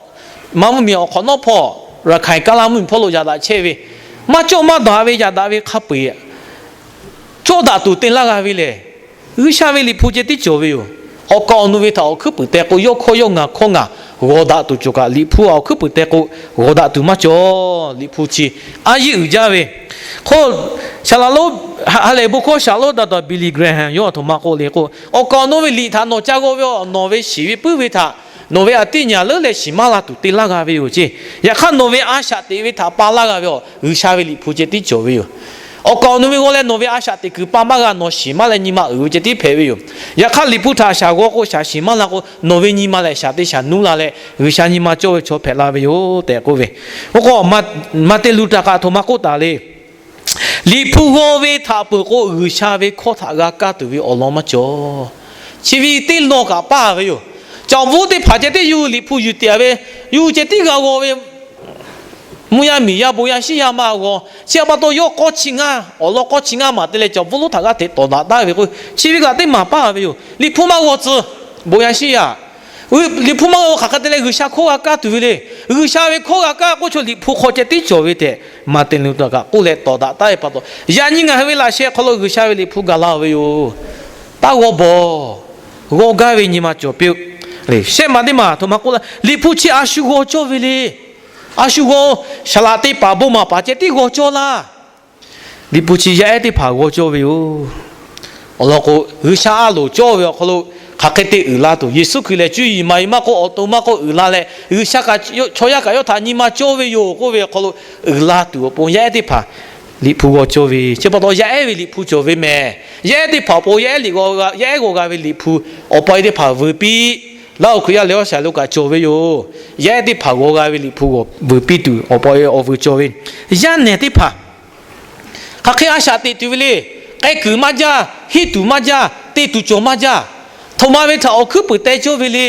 ma mvuhˇmiˬ awˬ hk'awꞈ nawˉ hpawˇ, Raˍhkaiˍ Kaˇlaˇ mvuhˇmiˬ hpawˇ lo yaꞈ daꞈ chehˇ ve, maˇ cawˇ maˇ daꞈ ve yaꞈ daꞈ ve hk'a peu-eˬ cawˇ daꞈ tuˬ te laˇ g'a ve lehˬ, G'uiˬsha ve Liꞈ hpu ceh tiˉ cawˬ ve yoˬ. Awˬ kaˍ awˬ nu ve htaꞈ awˬ hkuiˉ peuˍ teh k'o, yawˇ hkawˇ yawˇ ngaˬ hkawˇ ngaˬ g'awˬ daꞈ tuˬ cawˬ kaꞈ, Liꞈ hpu awˬ hkuiˉ peuˍ teh k'o, g'awˬ daꞈ tuˬ maˇ cawˬ. Liꞈ hpu chi a yiˇ uiˍ jaˇ ve hk'oˆ, saˍ laꞈ lonˉ, ha lehˬ bon hkawˇ saˍ laꞈ lonˉ daꞈ taˍ Billy Graham yawˇ a htoꞈ ma k'oˆ le k'o, awˬ kaˍ awˬ nu ve liꞈ htaꞈ nawˬ ca g'aw ve awˬ, nawˬ ve shiˍ ve puiˉ ve htaꞈ nawˬ ve aꞈ tiˉ nyi leuˉ leh shiˍ maˇ la tuˬ te laˇ g'a ve yoˬ ceˇ. Yaꞈ hk'aˇ, nawˬ ve a shaꞈ teꞈ ve htaꞈ pa laˇ g'a ve awˬ, G'uiˬsha ve Liꞈ hpu ceh tiˉ cawˬ ve yoˬ. Awˬ kaˍ awˬ nu ve g'aw leh nawˬ ve a shaꞈ teꞈ kuiˬ pa maˇ g'a, nawˬ shiˍ maˇ leh nyi ma uiˍ ve ceh tiˉ hpehꞈ ve yoˬ. Yaꞈ hk'aˇ, Liꞈ hpu htaꞈ a shaꞈ g'aw k'o, shaꞈ shiˍ maˇ la k'o, nawˬ ve nyi ma lehˬ shaꞈ teˇ shaꞈ nuˇ la leh G'uiˬsha nyi ma cawˇ ve chaw hpehꞈ la ve yoˬ tehꞈ k'oˆ ve. Oˇ k'o, Maˍteˍ Luˍtaˍ kaꞈ a htoꞈ ma k'oˆ taˍ le. Liꞈ hpu g'aw ve htaꞈ peuˬ k'o, G'uiˬsha ve hkawˇ htaꞈ g'a kaˇ tuˬ ve awˬ lawn maˇ cawˬ. Chi ve teˇ lawn kaꞈ paˇ ve yoˬ. Caˬ bvuhˆ teˇ hpaˍ ceh tiˉ yuˬ Liꞈ hpu yuˬ tiꞈ ve, yuˬ ceh tiˉ g'a g'aw ve, mvuhˇ yaˇ miˬ yaˇ bon yaˇ shiˉ yaˇ maˇ g'aw. Chi a pa taw yawˇ k'awˇ chi ngaˇ, awˬ lawn k'awˇ chi ngaˇ maˍ te leh caˬ bvuhˆ lonˉ htaꞈ g'aˇ hteꞈ tawˍ daꞈ taˍ ve k'o, chi ve kaꞈ teˇ maˬ paˇ ve yoˬ. Liꞈ hpu maˇ g'aw tcuh, bon yaˇ shiˉ yaˇ Liꞈ hpu maˇ g'aw hk'aˬ hk'e te leh G'uiˬsha hkawˇ g'a kaˇ tuˬ ve le. G'uiˬsha ve hkawˇ g'a kaˇ k'oˆ chaw Liꞈ hpu hk'aw ceh tiˉ cawˬ ve tehꞈ Maˍteˍ Luˍtaˍ kaꞈ k'oˆ leh tawˍ daꞈ taˍ ve pa taw, yaꞈ nyi ngaˬ hui ve laꞈ sheh hk'aw lo G'uiˬsha ve Liꞈ hpu gaˬ la-o ve yoˬ. Taˇ g'aw bawˬ, g'aw gaˇ ve nyi ma cawˬ piˇ-oˆ. Shehˆ maˬ teˇ maˬ a htoꞈ ma k'oˆ laˇ, Liꞈ hpu chi a shu g'aw cawˇ ve le. A shu g'aw, saˍ laꞈ teˇ paˍ bon maˍ paˍ ceh tiˉ g'aw cawˇ laˇ. Liꞈ hpu chi yaˇ ehˉ teˇ hpaˍ g'aw cawˇ ve yoˬ. Awˬ lawn k'o, G'uiˬsha a loˍ cawˇ ve awˬ hk'aw lo hk'aˬ hk'e te uiˍ la tuˬ, Yeˍsuˆ Hkriꞈ lehˬ cuˇ yiˍ maˍ yiˍ maˇ k'oˆ, awˬ to maˇ k'oˆ, uiˍ la leh G'uiˬsha kaꞈ chaw yaˇ kaꞈ yawˇ htaꞈ nyi ma cawˇ ve yoˬ k'oˆ ve awˬ hk'aw lo uiˍ la tuˬ awˬ pon yaˇ ehˉ teˇ hpaˍ Liꞈ hpu g'aw cawˇ ve. Chi pa taw yaˇ ehˉ ve Liꞈ hpu cawˬ ve mehˬ. Yaˇ ehˉ teˇ hpaˍ awˬ pon yaˇ ehˉ g'aw g'a, yaˇ ehˉ g'aw g'a ve Liꞈ hpu awˬ pa e teˇ hpaˍ vuiˬ piˇ laˇ-oˬ. Hkriꞈ yaˇ lehˬ awˬ shaˍ lo kaꞈ cawˬ ve yoˬ. Yaˇ ehˉ teˇ hpaˍ g'aw g'a ve Liꞈ hpu vuiˬ piˇ tuˬ awˬ pa e awˬ vuiˬ cawˬ ve. Yaˇ nehˬ teˇ hpaˍ hk'aˬ hk'e a shaꞈ teꞈ tuˬ ve le. K'ai kuiˬ maˇ jaˇ, hiˉ tuˬ maˇ jaˇ, te tuˬ cawˬ maˇ jaˇ. Htoꞈ ma ve htaꞈ awˬ hkuiˉ puiˍ teh cawˇ ve le.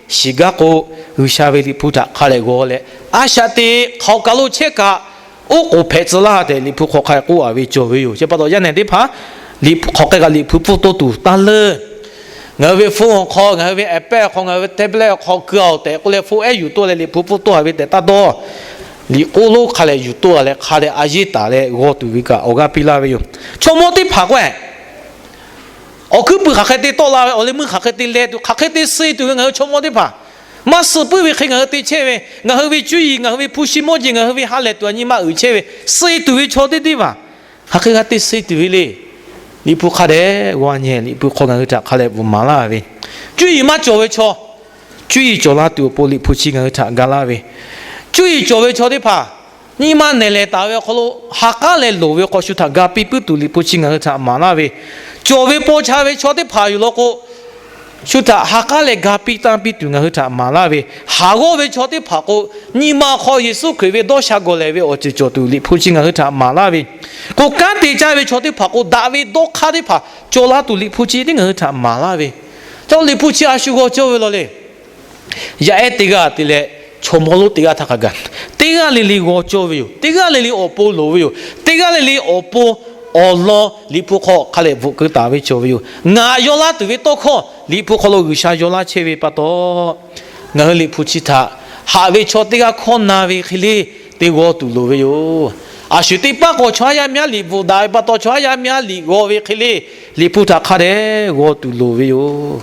Shiˍ gaˇ k'o, G'uiˬsha ve Liꞈ hpu htaꞈ hk'a leh g'aw leh, a shaꞈ teꞈ hk'aˬ kaˬ lo chehˇ kaꞈ, oˉ k'oˍ hpehꞈ tcuh laˇ tehꞈ Liꞈ hpu hk'aw hk'a k'oˆ a ve cawˬ ve yoˬ. Chi pa taw yaˇ nehˬ teˇ hpaˍ Liꞈ hpu hk'aˬ hk'e kaꞈ Liꞈ hpu pfuhˇ toˇ tuˬ taˇ leuˇ. Ngaˬ hui ve โฟน awˬ hk'aw, ngaˬ hui ve แอปเปิ้ล awˬ hk'aw, ngaˬ hui ve แท็บเล็ต awˬ hk'aw keu-a-oˬ tehꞈ k'oˆ leh โฟน ehˉ yuˬ toˇ leh Liꞈ hpu pfuhˇ toˇ a ve tehꞈ taˇ dawˇ. Liꞈ k'oˆ lonˉ hk'a leh yuˬ toˇ a leh hk'a leh a yeˇ taˍ leh g'aw tuˬ ve kaꞈ awˬ g'aˇ piˇ laˇ ve yoˬ. Chaw mawˇ teˇ hpaˍ k'o-e, awˬ hkuiˉ puiˍ hk'aˬ hk'e te tawˆ la ve, awˬ leh meuˇ hk'aˬ hk'e te leh tuˬ, hk'aˬ hk'e te suh tuˬ ve ngaˬ hui chaw mawˇ teˇ hpaˍ maˇ suh puiˉ ve hk'e ngaˬ hui te chehˇ ve, ngaˬ hui ve cuˇ yiˍ, ngaˬ hui ve hpu shi mawˇ jeˬ, ngaˬ hui ve ha lehˬ tuˬ a nyi ma uiˍ chehˇ ve, suh tuˬ ve chaw teˇ teˇ hpaˍ hk'aˬ hk'e g'a te suh tuˬ ve le. Liꞈ hpu hk'a dehꞈ g'aw nyehˬ, Liꞈ hpu hk'aw ngaˬ hui htaꞈ hk'a leh bvuhꞈ maˍ laˇ ve, cuˇ yiˍ maˇ cawˬ ve chaw cuˇ yiˍ cawˬ la tuˬ awˬ pon Liꞈ hpu chi ngaˬ hui htaꞈ ga laˇ ve, cuˇ yiˍ cawˬ ve chaw teˇ hpaˍ nyi ma nehˬ lehˬ taˍ ve awˬ hk'aw lo ha k'aˉ leh loˍ ve hk'aw shu htaꞈ ga piˇ puiˉ tuˬ Liꞈ hpu chi ngaˬ hui htaꞈ maˍ laˇ ve, cawˬ ve paw cha ve chaw teˇ hpaˍ yoˬ law k'o, shu htaꞈ ha k'aˉ leh ga piˇ tanˇ piˇ tuˬ ngaˬ hui htaꞈ maˍ laˇ ve, haˍ g'awˇ ve chaw teˇ hpaˍ k'o, nyi ma hk'aw Yeˍsuˆ Hkriꞈ ve dawˇ sha gawˬ lehˬ ve awˬ ceuˬ cawˬ tuˬ Liꞈ hpu chi ngaˬ hui htaꞈ maˍ laˇ ve, k'o kanˉ te caˇ ve chaw teˇ hpaˍ k'o, daꞈ ve dawˇ hk'aˇ teˇ hpaˍ cawˬ la tuˬ Liꞈ hpu chi tiˉ ngaˬ hui htaꞈ maˍ laˇ ve, ca Liꞈ hpu chi a shu g'aw cawˇ ve law le. Yaˇ ehˉ teˇ g'aˇ te leh chaw mawˇ lonˉ teˇ g'aˇ htaˇ hk'a gaˬ, teˇ g'aˇ le le g'aw cawˇ ve yoˬ. Teˇ g'aˇ le le awˬ pon loˍ ve yoˬ. Teˇ g'aˇ le le awˬ pon awˬ lawn Liꞈ hpu hk'aw hk'a lehˬ bvuhꞈ keu taˍ ve cawˬ ve yoˬ. Ngaˬ yaw laˇ tuˬ ve tawˇ hkawˇ Liꞈ hpu hk'aw lo G'uiˬsha yaw laˇ chehˇ ve pa taw, ngaˬ hui Liꞈ hpu chi htaꞈ haꞈ ve chaw teˇ g'aˇ hkawˇ na ve hk'e le te g'aw tuˬ loˍ ve yoˬ. A shu teˇ paˆ k'o chaw yaˇ miˇ aˉ liꞈ bvuhꞈ daꞈ ve pa taw, chaw yaˇ miˇ aˉ liꞈ g'aw ve hk'e le Liꞈ hpu htaꞈ hk'a dehꞈ g'aw tuˬ loˍ ve yoˬ.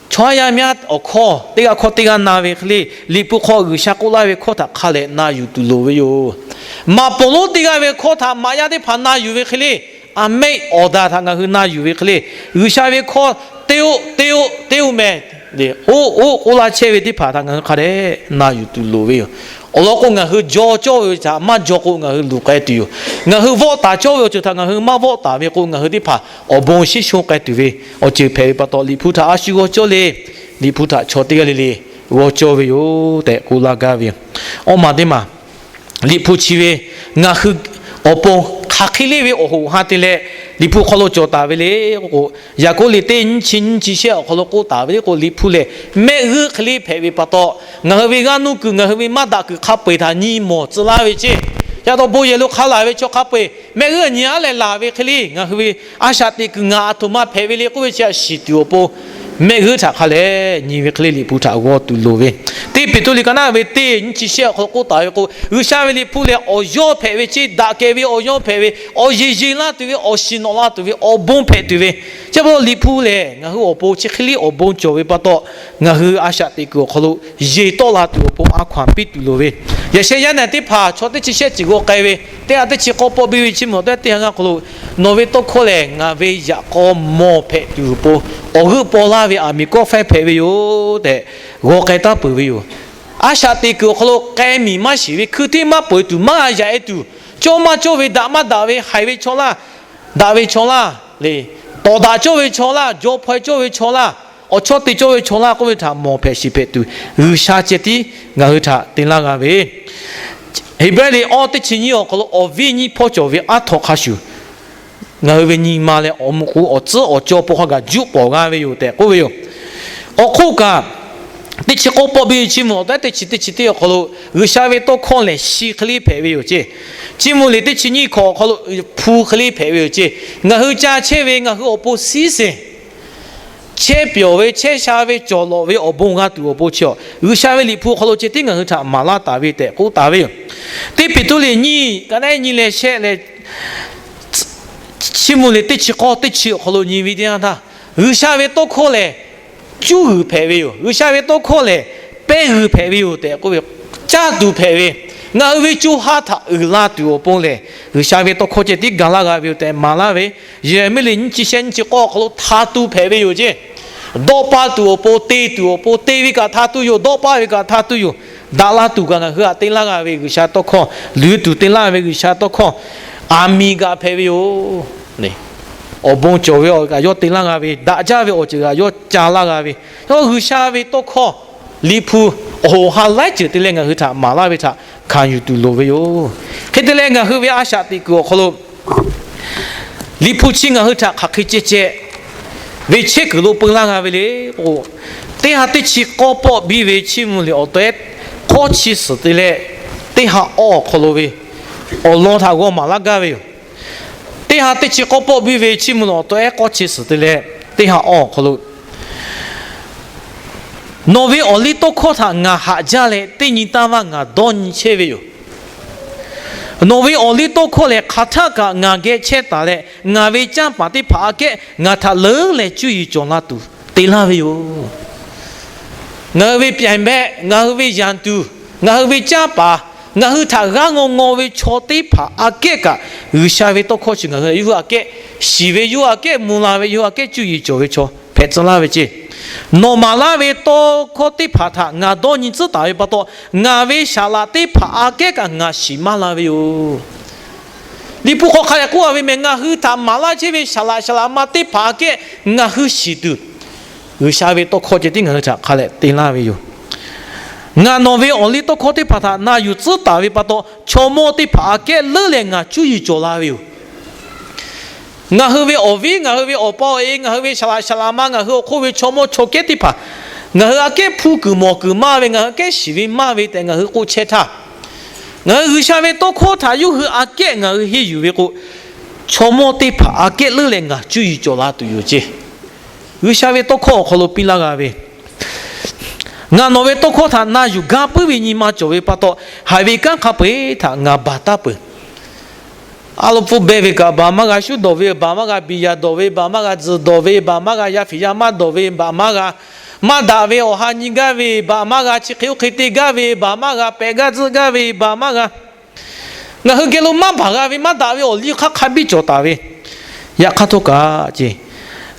Chaw yaˇ miˇ aˉ awˬ hkawˇ teˇ g'aˇ hkawˇ teˇ g'aˇ na ve hk'e le, Liꞈ hpu hk'aw G'uiˬsha k'oˆ laˇ ve hkawˇ htaꞈ hk'a dehꞈ na yuˬ tuˬ loˍ ve yoˬ. Maꞈ poˍ lonˉ teˇ g'aˇ ve hkawˇ htaꞈ maꞈ yaˇ teˇ hpaˍ na yuˬ ve hk'e le, a mehˆ awˬ daꞈ htaꞈ ngaˬ hui na yuˬ ve hk'e le, G'uiˬsha ve hkawˇ teˇ oˆ teˇ oˆ teˇ oˆ meh, oˆ oˆ k'oˆ laˇ chehˇ ve teˇ hpaˍ htaꞈ ngaˬ hui hk'a dehꞈ na yuˬ tuˬ loˍ ve yoˬ. Awˬ lawn k'o, ngaˬ hui jaw cawˇ ve htaꞈ maˇ jaw k'o ngaˬ hui luˬ k'ai tuˬ yoˬ. Ngaˬ hui vawˆ taˍ cawˇ ve awˬ ceuˬ htaꞈ ngaˬ hui maˇ vawˆ taˍ ve k'o, ngaˬ hui teˇ hpaˍ awˬ bon shinˉ shonˇ k'ai tuˬ ve awˬ ceuˬ hpehꞈ ve pa taw, Liꞈ hpu htaꞈ a shu g'aw cawˇ le. Liꞈ hpu htaꞈ chaw teˇ g'aˇ le le g'aw cawˇ ve yoˬ tehꞈ k'oˆ laˇ gaˇ ve yoˬ. Awˇ maˬ teˇ maˬ, Liꞈ hpu chi ve ngaˬ hui awˬ pon hk'aˬ hk'e le ve awˬ hoꞈ ha te leh Liꞈ hpu hk'aw lo cawˬ taˍ ve le k'o, Yaˍkoˆ liꞈ teˇ nyiˇ chi nyiˇ chi shehˆ awˬ hk'aw lo k'oˆ taˍ ve le k'o, Liꞈ hpu lehˬ mehˆ g'euˆ hk'e le hpehꞈ ve pa taw, ngaˬ hui ve g'aˇ nuˇ kuiˬ, ngaˬ hui ve maˇ daꞈ kuiˬ hk'a peu-eˬ htaꞈ nyi mawˬ tcuh laˇ ve ceˇ. Yaꞈ taw bon yehˬ lo hk'a laˬ ve chaw hk'a peu-eˬ mehˆ g'euˆ nyi aˉ leh laˬ ve hk'e le, ngaˬ hui ve a shaꞈ teꞈ kuiˬ ngaˬ aˬ htoꞈ ma hpehꞈ ve le k'oˆ ve chi a shiˍ tuˬ awˬ pon, mehˆ g'euˆ htaꞈ hk'a lehˬ nyi ve hk'e le Liꞈ hpu htaꞈ g'aw tuˬ loˍ ve. Teˇ Peˍtruˆ liꞈ ka naˆ ve teˇ nyiˇ chi shehˆ awˬ hk'aw lo k'oˆ taˍ ve k'o, G'uiˬsha ve Liꞈ hpu lehˬ awˬ yawˇ hpehꞈ ve ceˇ, daꞈ kehˬ ve awˬ yawˇ hpehꞈ ve, awˬ yeˬ yeˬ laˇ tuˬ ve, awˬ shiˍ nawꞈ la tuˬ ve awˬ bon hpehꞈ tuˬ ve. Chi pa taw Liꞈ hpu lehˬ ngaˬ hui awˬ pon chi hk'e le awˬ bon cawˬ ve pa taw, ngaˬ hui a shaꞈ teꞈ kuiˬ awˬ hk'aw lo yeˬ tawˆ la tuˬ awˬ pon a hkaw-anˬ piˇ tuˬ loˍ ve. Yaꞈ sheh yaˇ naˬ teˇ hpaˍ chaw teˇ chi shehˆ ciˬ g'aw k'ai ve, teˇ ha teˇ chi k'awˇ pawˆ biˇ ve chiˇ mvuh teˇ teˇ ha g'aˇ hk'aw lo, nawˬ ve tawˇ hkawˇ lehˬ ngaˬ ve yaꞈ k'aw mawˬ hpehꞈ tuˬ awˬ pon awˬ g'euˆ paw laˇ ve aˬ miˍ kawˆ faiˇ hpehꞈ ve yoˬ tehꞈ g'aw k'ai taˉ peuˬ ve yoˬ. A shaꞈ teꞈ kuiˬ awˬ hk'aw lo k'ai miˬ maˇ shiˍ ve, hkui hteˇ maˇ peuˬ tuˬ, maˇ g'a yaꞈ-e tuˬ, cawˇ maˇ cawˇ ve, daꞈ maˇ daꞈ ve, haiˬ ve chaw laˇ, daꞈ ve chaw laˇ le, tawˍ daꞈ cawˇ ve chaw laˇ, jaw hpaw-e cawˇ ve chaw laˇ, awˬ chawˇ te cawˇ ve chaw laˇ k'oˆ ve htaꞈ mawˬ hpehꞈ shiˍ hpehꞈ tuˬ, G'uiˬsha ceh tiˉ ngaˬ hui htaꞈ te laˇ g'a ve. Heˍbrehˇ liꞈ awˇ teˇ chi nyiˇ awˬ hk'aw lo awˬ viˉ nyiˇ hpawˇ cawˬ ve aˉ htaw hk'a shuˍ, ngaˬ hui ve nyi ma leh awˬ muꞈ k'u awˬ tcuhˉ awˬ cawˇ pon hk'a gaˬ juˆ pawˍ g'a ve yoˬ tehꞈ k'oˆ ve yoˬ. Awˬ hk'oˆ kaꞈ, teˇ chi k'awˇ pawˆ biˇ ve chiˇ mvuh awˬ tehˉ teˇ chi teˇ chi teˇ awˬ hk'aw lo, G'uiˬsha ve tawˇ hkawˇ lehˬ shi hk'e le hpehꞈ ve yoˬ ceˇ. Chiˇ mvuh liꞈ teˇ chi nyiˇ hkawꞈ awˬ hk'aw lo hpu hk'e le hpehꞈ ve yoˬ ceˇ. Ngaˬ hui ca chehˇ ve ngaˬ hui awˬ pon siˉ seˍ chehˇ pyawˬ ve, chehˇ sha ve, cawˬ lawꞈ ve awˬ bon g'a tuˬ awˬ pon chi a, G'uiˬsha ve Liꞈ hpu awˬ hk'aw lo ceh tiˉ ngaˬ hui htaꞈ maˍ laˇ taˍ ve tehꞈ k'oˆ taˍ ve yoˬ. Teˇ Peˍtruˆ liꞈ nyiˇ ka naˆ nyiˇ leh shehˆ leh chiˇ mvuh liꞈ teˇ chi k'awˇ teˇ chi awˬ hk'aw lo nyi ve teˇ yanˇ htaˇ, G'uiˬsha ve tawˇ hkawˇ lehˬ cuˇ g'uiˬ hpehꞈ ve yoˬ. G'uiˬsha ve tawˇ hkawˇ lehˬ pehˇ g'uiˬ hpehꞈ ve yoˬ tehꞈ k'oˆ ve, caˇ tuˬ hpehꞈ ve, ngaˬ hui ve co ha htaꞈ uiˍ la tuˬ awˬ pon lehˬ, G'uiˬsha ve tawˇ hkawˇ ceh tiˉ ga laˇ g'a ve yoˬ tehꞈ maˍ laˇ ve. Yeˍraˍmiˆ liꞈ nyiˇ chi shehˆ nyiˇ chi k'awˇ awˬ hk'aw lo hta tu hpehꞈ ve yoˬ ceˇ. Dawˆ paˇ tuˬ awˬ pon, te tuˬ awˬ pon, te ve kaꞈ hta tu yoˬ, dawˆ paˇ ve kaꞈ hta tu yoˬ. Daꞈ la tuˬ kaꞈ ngaˬ hui htaꞈ te laˇ g'a ve G'uiˬsha tawˇ hkawˇ, luˬ tuˬ te laˇ ve G'uiˬsha tawˇ hkawˇ, aˬ miˍ kaꞈ hpehꞈ ve yoˬ. Awˬ bon cawˬ ve awˬ kaꞈ yawˇ te laˇ g'a ve, daꞈ jaˇ ve awˬ ceuˬ kaꞈ yawˇ ca laˇ g'a ve, yawˇ G'uiˬsha ve tawˇ hkawˇ Liꞈ hpu awˬ hoꞈ ha laiˉ ceuˬ te leh ngaˬ hui htaꞈ maˍ laˇ ve htaꞈ hkanˍ yuˬ tuˬ loˍ ve yoˬ. Hk'e te leh ngaˬ hui ve a shaꞈ teꞈ kuiˬ awˬ hk'aw lo Liꞈ hpu chi ngaˬ hui htaꞈ hk'aˬ hk'e ceh ceh ve chehˇ kuiˬ lo peu laˇ g'a ve le k'o, teˇ ha teˇ chi k'awˇ pawˆ biˇ ve chiˇ mvuh liꞈ awˬ tehˉ k'awˇ chi suhˍ te leh teˇ ha awˇ awˬ hk'aw lo ve awˬ lawn htaꞈ g'aw maˍ laˇ gaˇ ve yoˬ. Teˇ ha teˇ chi k'awˇ pawˆ biˇ ve chiˇ mvuh liꞈ awˬ tehˉ k'awˇ chi suhˍ te leh teˇ ha awˇ awˬ hk'aw lo, nawˬ ve awˬliˇtawˇhkawˇ htaꞈ ngaˬ haꞈ jaˇ leh, teˇ nyi taˇ vaˇ ngaˬ dawˇ nyi chehˇ ve yoˬ. Nawˬ ve awˬliˇtawˇhkawˇ lehˬ, hk'aˬ htaˆ kaꞈ ngaˬ geh chehˇ taˍ leh, ngaˬ ve canˇ paˍ teˇ hpaˍ aꞈ kehˉ ngaˬ htaꞈ leuˉ leh cuˇ yiˍ cawˬ la tuˬ te laˇ ve yoˬ. Ngaˬ hui ve pyaˍ behˆ, ngaˬ hui ve yanˍ tuˬ, ngaˬ hui ve canˇ paˍ, ngaˬ hui htaꞈ g'aˇ ngaw ngaw ve chaw teˇ hpaˍ aꞈ kehˉ kaꞈ, G'uiˬsha ve tawˇ hkawˇ chi ngaˬ hui yawˇ hui aꞈ kehˉ shiˍ ve, yawˇ hui aꞈ kehˉ mvuh la ve, yawˇ hui aꞈ kehˉ cuˇ yiˍ cawˬ ve chaw hpehꞈ tcuh laˇ ve ceˇ. Nawˬ maˍ laˇ ve tawˇ hkawˇ teˇ hpaˍ htaꞈ ngaˬ dawˇ nyi tcuhˉ taˍ ve pa taw, ngaˬ ve saˍ laꞈ teˇ hpaˍ aꞈ kehˉ kaꞈ ngaˬ shiˍ maˇ la ve yoˬ. Liꞈ hpu hk'aw hk'a dehꞈ k'oˆ a ve mehˬ, ngaˬ hui htaꞈ maˍ laˇ chehˇ ve saˍ laꞈ saˍ laꞈ ma teˇ hpaˍ aꞈ kehˉ ngaˬ hui shiˍ tuˬ, G'uiˬsha ve tawˇ hkawˇ ceh tiˉ ngaˬ hui htaꞈ hk'a leh te laˇ ve yoˬ. Ngaˬ nawˬ ve awˬ liˇ tawˇ hkawˇ teˇ hpaˍ htaꞈ na yuˬ tcuhˉ taˍ ve pa taw, chaw mawˇ teˇ hpaˍ aꞈ kehˉ leuˉ leh ngaˬ cuˇ yiˍ cawˬ la ve yoˬ. Ngaˬ hui ve awˬ viˉ, ngaˬ hui ve awˬ pa awˬ e, ngaˬ hui ve saˍ laꞈ saˍ laꞈ ma, ngaˬ hui awˬ hk'oˆ ve chaw mawˇ chaw kehˉ teˇ hpaˍ, ngaˬ hui aꞈ kehˉ hpuˇ kuiˬ mawˬ kuiˬ maˇ ve, ngaˬ hui aꞈ kehˉ shiˍ ve maˇ ve tehꞈ ngaˬ hui k'oˆ chehˇ htaˇ, ngaˬ hui G'uiˬsha ve tawˇ hkawˇ htaꞈ yawˇ hui aꞈ kehˉ ngaˬ hui henˇ yuˬ ve k'o, chaw mawˇ teˇ hpaˍ aꞈ kehˉ leuˉ leh ngaˬ cuˇ yiˍ cawˬ la tuˬ yoˬ ceˇ. G'uiˬsha ve tawˇ hkawˇ awˬ hk'aw lo piˇ laˇ g'a ve, ngaˬ nawˬ ve tawˇ hkawˇ htaꞈ na yuˬ gaˇ puiˉ ve nyi ma cawˬ ve pa taw, haiˬ ve kanˉ hk'a peu-eˬ htaꞈ ngaˬ baˬ taˉ peuˬ. Aˉ lo hpfuhˇ beh ve kaꞈ baˬ maˇ g'a, shuˉ dawˬ ve baˬ maˇ g'a, biˬ yaˍ dawˬ ve baˬ maˇ g'a, tzuhˬ dawˬ ve baˬ maˇ g'a, yaˇ fiˍ yaˇ maˇ dawˬ ve baˬ maˇ g'a, maˇ daꞈ ve awˬ ha nyi gaˇ ve baˬ maˇ g'a, chi hk'e oˇ hk'e te gaˇ ve baˬ maˇ g'a, pehꞈ gaˇ tzuhˆ gaˇ ve baˬ maˇ g'a. Ngaˬ hui geh lo maˇ baˬ g'a ve maˇ daꞈ ve awˬ liˇ hk'aˇ hk'a biˇ cawˬ taˍ ve. Yaꞈ hk'aˇ htawˇ kaꞈ ceˇ,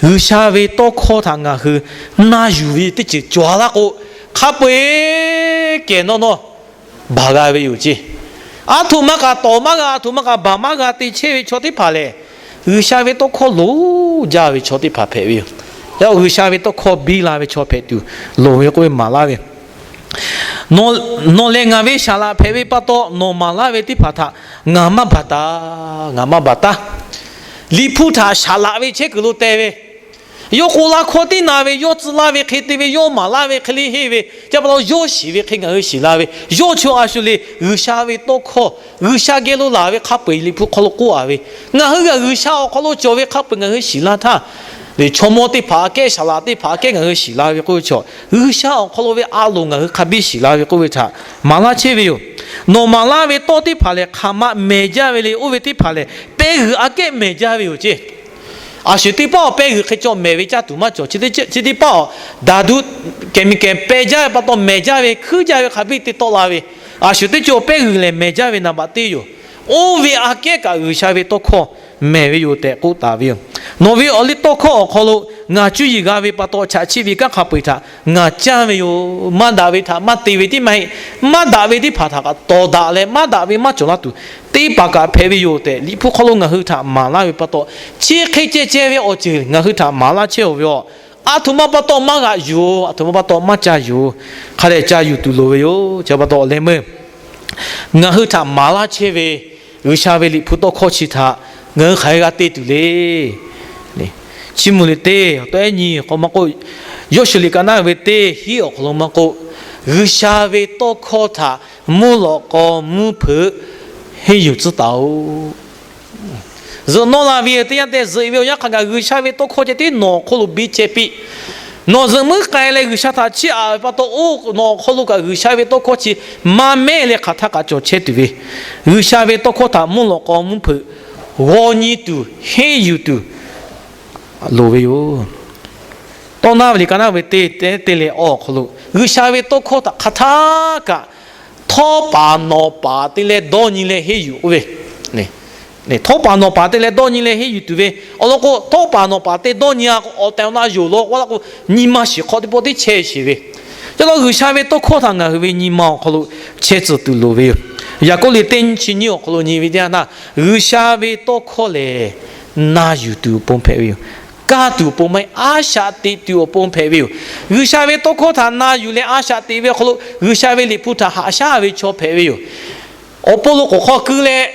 G'uiˬsha ve tawˇ hkawˇ htaꞈ ngaˬ hui na yuˬ ve teˇ ceuˬ cawˬ laˇ k'o, hk'a peu-eˬ kehˬ nawˇ nawˇ baˬ g'a ve yoˬ ceˇ. Aˉ htoꞈ ma kaꞈ tawˍ maˇ g'a, aˉ htoꞈ ma kaꞈ baˬ maˇ g'a te chehˇ ve chaw teˇ hpaˍ lehˬ, G'uiˬsha ve tawˇ hkawˇ loˍ jaˇ ve chaw teˇ hpaˍ hpehꞈ ve yoˬ. Yaꞈ hk'aˇ G'uiˬsha ve tawˇ hkawˇ biˇ la ve chaw hpehꞈ tuˬ loˍ ve k'oˆ ve maˍ laˇ ve, nawˬ lehˬ ngaˬ ve saˍ laꞈ hpehꞈ ve pa taw, nawˬ maˍ laˇ ve teˇ hpaˍ htaꞈ ngaˬ maˇ baˬ taˉ, ngaˬ maˇ baˬ taˉ. Liꞈ hpu htaꞈ saˍ laꞈ ve chehˇ kuiˬ lo te ve, yawˇ k'o laˇ hkawˇ tiˉ na ve, yawˇ tcuh laˇ ve hk'e te ve, yawˇ maˍ laˇ ve hk'e le henˇ ve, ca pa taw yawˇ shiˍ ve hk'e ngaˬ hui shiˍ la ve, yawˇ chaw a shu le G'uiˬsha ve tawˇ hkawˇ, G'uiˬsha geh lo laˬ ve hk'a peu-eˬ Liꞈ hpu hk'aw lo k'oˆ a ve, ngaˬ hui g'aꞈ G'uiˬsha awˬ hk'aw lo cawˬ ve hk'a peu-eˬ ngaˬ hui shiˍ la htaˇ, chaw mawˇ teˇ hpaˍ aꞈ kehˉ, saˍ laꞈ teˇ hpaˍ aꞈ kehˉ ngaˬ hui shiˍ la ve k'oˆ ve chaw, G'uiˬsha awˬ hk'aw lo ve a loˍ ngaˬ hui hk'a biˇ shiˍ la ve k'oˆ ve htaꞈ maˍ laˇ chehˇ ve yoˬ. Nawˬ maˍ laˇ ve tawˇ teˇ hpaˍ lehˬ, hk'aˬ ma mehˬ jaˇ ve le. Oˇ ve teˇ hpaˍ lehˬ, pehˇ g'uiˬ aꞈ kehˉ mehˬ jaˇ ve yoˬ ceˇ. A shu teˇ paˆ awˬ pehˇ g'uiˬ hk'e cawˬ mehˬ ve caˇ tuˬ maˇ cawˬ. Chi teˇ paˆ awˬ daꞈ duˆ kehˬ miˬ kehˬ pehˇ jaˇ ve pa taw mehˬ jaˇ ve, hkuiˉ jaˇ ve hk'a biˇ te tawˆ la ve, a shu teˇ cawˬ pehˇ g'uiˬ lehˬ mehˬ jaˇ ve naˍ baꞈ teˇ yoˬ. Oˇ ve aꞈ kehˉ kaꞈ G'uiˬsha ve tawˇ hkawˇ mehˬ ve yoˬ tehꞈ k'oˆ taˍ ve yoˬ. Nawˬ ve awˬ liˇ tawˇ hkawˇ awˬ hk'aw lo ngaˬ cuˇ yiˍ g'a ve pa taw, chaꞈ chiˆ ve kanˉ hk'a peu-eˬ htaꞈ ngaˬ canˇ ve yoˬ. Maˇ daꞈ ve htaꞈ maˇ te ve tiˉ maˇ heˆ. Maˇ daꞈ ve teˇ hpaˍ htaꞈ kaꞈ tawˍ daꞈ leh, maˇ daꞈ ve maˇ cawˬ laˇ tuˬ, teˇ hpaˍ kaꞈ hpehꞈ ve yoˬ tehꞈ Liꞈ hpu hk'aw lo ngaˬ hui htaꞈ maˍ laˇ ve pa taw, chi hk'e ceh ceh ve awˬ ceuˬ ngaˬ hui htaꞈ maˍ laˇ chehˇ-oˬ ve yoˬ. Aˬ htoꞈ ma pa taw maˇ g'aꞈ yuˬ-oˬ. Aˬ htoꞈ ma pa taw maˇ ca yuˬ-oˬ. Hk'a dehꞈ ca yuˬ tuˬ loˍ ve yoˬ. Chi pa taw awˬ leh meuˇ ngaˬ hui htaꞈ maˍ laˇ chehˇ ve G'uiˬsha ve Liꞈ hpu tawˇ hkawˇ chi htaꞈ ngaˬ hui hk'aˬ hk'e g'a te tuˬ le. Chiˇ mvuh liꞈ teˇ tawˆ ehˉ nyi k'o maˇ k'oˆ, Yawˇshuˍ liꞈ ka naˉ ve teˇ hiˉ awˬ hk'aw lo maˇ k'oˆ, G'uiˬsha ve tawˇ hkawˇ htaꞈ mvuhˇ lawꞈ k'aw mvuhˇ hpeuꞈ henˇ yuˬ tcuhˉ taˍ-oꞈ. Zuhꞈ nawˇ la ve teˇ yanˇ te zuhꞈ ve awˬ yanˇ hk'a gaˬ G'uiˬsha ve tawˇ hkawˇ ceh tiˉ nawˬ awˬ hk'oˆ lo biˇ chehˇ piˇ. Nawˬ zuhꞈ muiˉ k'ai leh G'uiˬsha htaꞈ chiˇ aꞈ ve pa taw, oˇ nawˬ awˬ hk'aw lo kaꞈ G'uiˬsha ve tawˇ hkawˇ chi maˇ mehˉ leh hk'aˬ htaˇ kaꞈ cawˬ chehˇ tuˬ ve, G'uiˬsha ve tawˇ hkawˇ htaꞈ mvuhˇ lawꞈ k'aw mvuhˇ hpeuꞈ g'aw nyi tuˬ henˇ yuˬ tuˬ loˍ ve yoˬ. Tawˇ naˉ ve liꞈ ka naˉ ve teˇ te te leh awˬ hk'aw lo G'uiˬsha ve tawˇ hkawˇ htaꞈ hk'aˬ htaˇ kaꞈ htawˇ paˍ nawˬ paˍ te leh dawˇ nyi leh henˇ yuˬ k'oˆ ve, htawˇ paˍ nawˬ paˍ te leh dawˇ nyi leh henˇ yuˬ tuˬ ve, awˬ lawn k'o, htawˇ paˍ nawˬ paˍ te dawˇ nyi a k'o, awˬ tehˬ awˬ na yonˍ law k'oˆ laˇ k'o, nyi ma shiˍ hk'aw teˇ pawˆ tiˉ chehˇ sheˍ ve, ca la G'uiˬsha ve tawˇ hkawˇ htaꞈ ngaˬ hui ve nyi ma awˬ hk'aw lo chehˇ tcuh tuˬ loˍ ve yoˬ. Yaˍkoˆ liꞈ teˇ nyi chi nyiˇ awˬ hk'aw lo nyi ve teˇ yanˇ htaˇ, G'uiˬsha ve tawˇ hkawˇ lehˬ, na yuˬ tuˬ awˬ pon hpehꞈ ve yoˬ. Kaˇ tuˬ awˬ pon maˇ heˆ, a shaꞈ teꞈ tuˬ awˬ pon hpehꞈ ve yoˬ. G'uiˬsha ve tawˇ hkawˇ htaꞈ na yuˬ leh a shaꞈ teꞈ ve awˬ hk'aw lo G'uiˬsha ve Liꞈ hpu htaꞈ haꞈ shaˉ ve chaw hpehꞈ ve yoˬ. Awˬ pon lo k'oˍ hk'aw keu leh,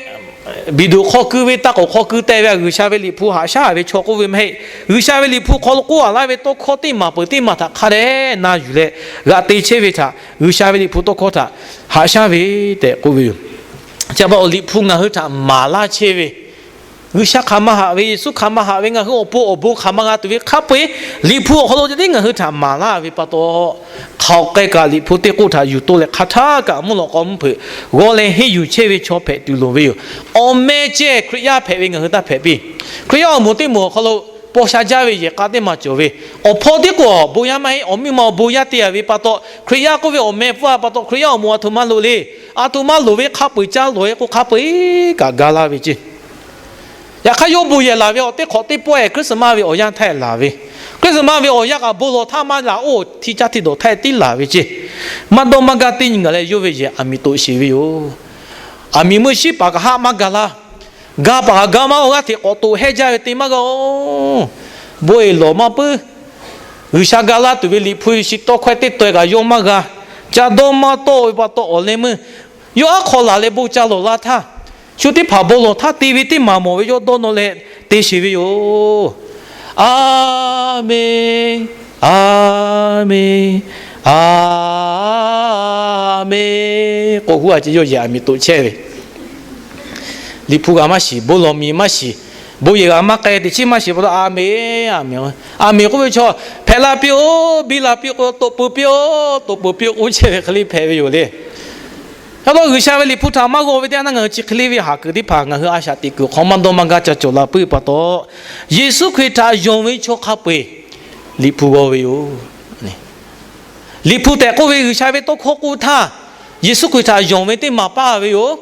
biˬ duˬ hk'aw keu ve, taˇ k'oˍ hk'aw keu teh ve a G'uiˬsha ve Liꞈ hpu haꞈ shaˉ ve chaw k'oˆ ve maˇ heˆ. G'uiˬsha ve Liꞈ hpu hk'aw lo k'oˆ a laˇ ve tawˇ hkawˇ teˇ maˬ peuˬ teˇ maˬ htaꞈ hk'a dehꞈ na yuˬ leh g'aꞈ te chehˇ ve htaꞈ G'uiˬsha ve Liꞈ hpu tawˇ hkawˇ htaꞈ haꞈ shaˉ ve tehꞈ k'oˆ ve yoˬ. Chi pa taw Liꞈ hpu ngaˬ hui htaꞈ maˍ laˇ chehˇ ve, G'uiˬsha hk'aˬ ma haꞈ ve, Yeˍsuˆ hk'aˬ ma haꞈ ve, ngaˬ hui awˬ pon awˬ bon hk'aˬ ma g'a tuˬ ve hk'a peu-eˬ Liꞈ hpu awˬ hk'aw lo ceh tiˉ ngaˬ hui htaꞈ maˍ laˇ ve pa taw, hk'aˬ hk'e kaꞈ Liꞈ hpu teˇ k'oˆ htaꞈ yuˬ to leh hk'aˬ htaˇ kaꞈ mvuhˇ lawꞈ k'aw mvuhˇ hpeuꞈ g'aw leh henˇ yuˬ chehˇ ve chaw hpehꞈ tuˬ loˍ ve yoˬ. Awˬ meh ceh Hkriꞈ yaˇ hpehꞈ ve ngaˬ hui taˇ hpehꞈ piˇ. Hkriꞈ yaˇ awˬ moˍ teˇ moˍ awˬ hk'aw lo paw sha jaˇ ve yehˬ k'a teˇ maˬ cawˬ ve, awˬ hpawˇ tiˉ k'o awˬ bon yaˇ maˇ heˆ, awˬ miˇ ma awˬ bon yaˇ te a ve pa taw, Hkriꞈ yaˇ k'oˆ ve awˬ meh pfuhˇ a pa taw Hkriꞈ yaˇ awˬ moˍ aˬ htoꞈ ma loˍ le. Aˬ htoꞈ ma loˍ ve hk'a peu-eˬ caˇ lawˬ e k'o hk'a peu-eˬ kaꞈ ga laˇ ve ceˇ. Yaꞈ hk'aˇ yawˇ bon yehˬ laˬ ve awˬ teˇ hk'awꞈ teˇ pawˆ ehˬ Christmas ve awˬ yanˇ htaˇ laˬ ve, Christmas ve awˬ yanˇ kaꞈ bon lawˬ htaˇ maˇ laˬ, oˇ hti caˇ hti dawˬ htaˇ tiˉ laˬ ve ceˇ. Maˇ dawˇ maˇ gaˇ teˇ nyi gaˬ leh yawˇ ve yehˬ aˬ miˍ toꞈ sheˍ ve yoˬ. Aˬ miˍ meuˇ shiˉ paˍ kaꞈ haˆ maˇ ga laˇ. Ga paˍ kaꞈ ga maˇ g'a, g'aˇ hteꞈ k'awꞈ toꞈ hehˇ jaˇ ve te maˇ g'a-oˬ. Bon eˬ lawˬ maˇ puiˉ. G'uiˬsha ga laˇ tuˬ ve Liꞈ hpu ve shi tawˇ hkawehˇ teˇ taw-e kaꞈ yawˇ maˇ g'a. Ca dawˇ maˇ tawˆ ve pa taw awˬ leh meuˇ yawˇ aˉ hk'aw laˬ leh bon ca lawˬ la htaˇ, shu teˇ hpaˍ bon lawˬ htaˇ te ve teˇ maˬ mawˬ ve yawˇ dawˇ nawˇ leh te sheˍ ve yoˬ. A menˬ, a menˬ, a menˬ k'oˆ hu a ce yawˇ yehˬ aˬ miˍ toꞈ chehˇ ve Liꞈ hpu g'a maˇ shiˍ, bon lawˬ miˬ maˇ shiˍ, bon yehˬ g'a maˇ k'ai, teꞈ chiˉ maˇ shiˍ pa taw, a menˬ, a menˬ, a menˬ k'oˆ ve chaw hpehꞈ la piˇ-oˆ, biˇ la piˇ k'o, toꞈ peuˬ piˇ-oˆ, toꞈ peuˬ piˇ-oˆ k'oˆ chehˇ ve hk'e le hpehꞈ ve yoˬ le. Yaꞈ hk'aˇ G'uiˬsha ve Liꞈ hpu htaꞈ maˇ g'aw ve teˇ yanˇ, ngaˬ hui chi hk'e le ve haˍ kuiˬ teˇ hpaˍ ngaˬ hui a shaꞈ teꞈ kuiˬ hk'aw maˇ dawˇ maˇ gaˇ ca cawˬ la puiˉ ve pa taw, Yeˍsuˆ Hkriꞈ htaꞈ yonˍ ve chaw hk'a peu-eˬ Liꞈ hpu g'aw ve yoˬ. Liꞈ hpu tehꞈ k'oˆ ve G'uiˬsha ve tawˇ hkawˇ k'oˆ htaˇ, Yeˍsuˆ Hkriꞈ htaꞈ yonˍ ve teˇ maˬ paˇ ve yoˬ.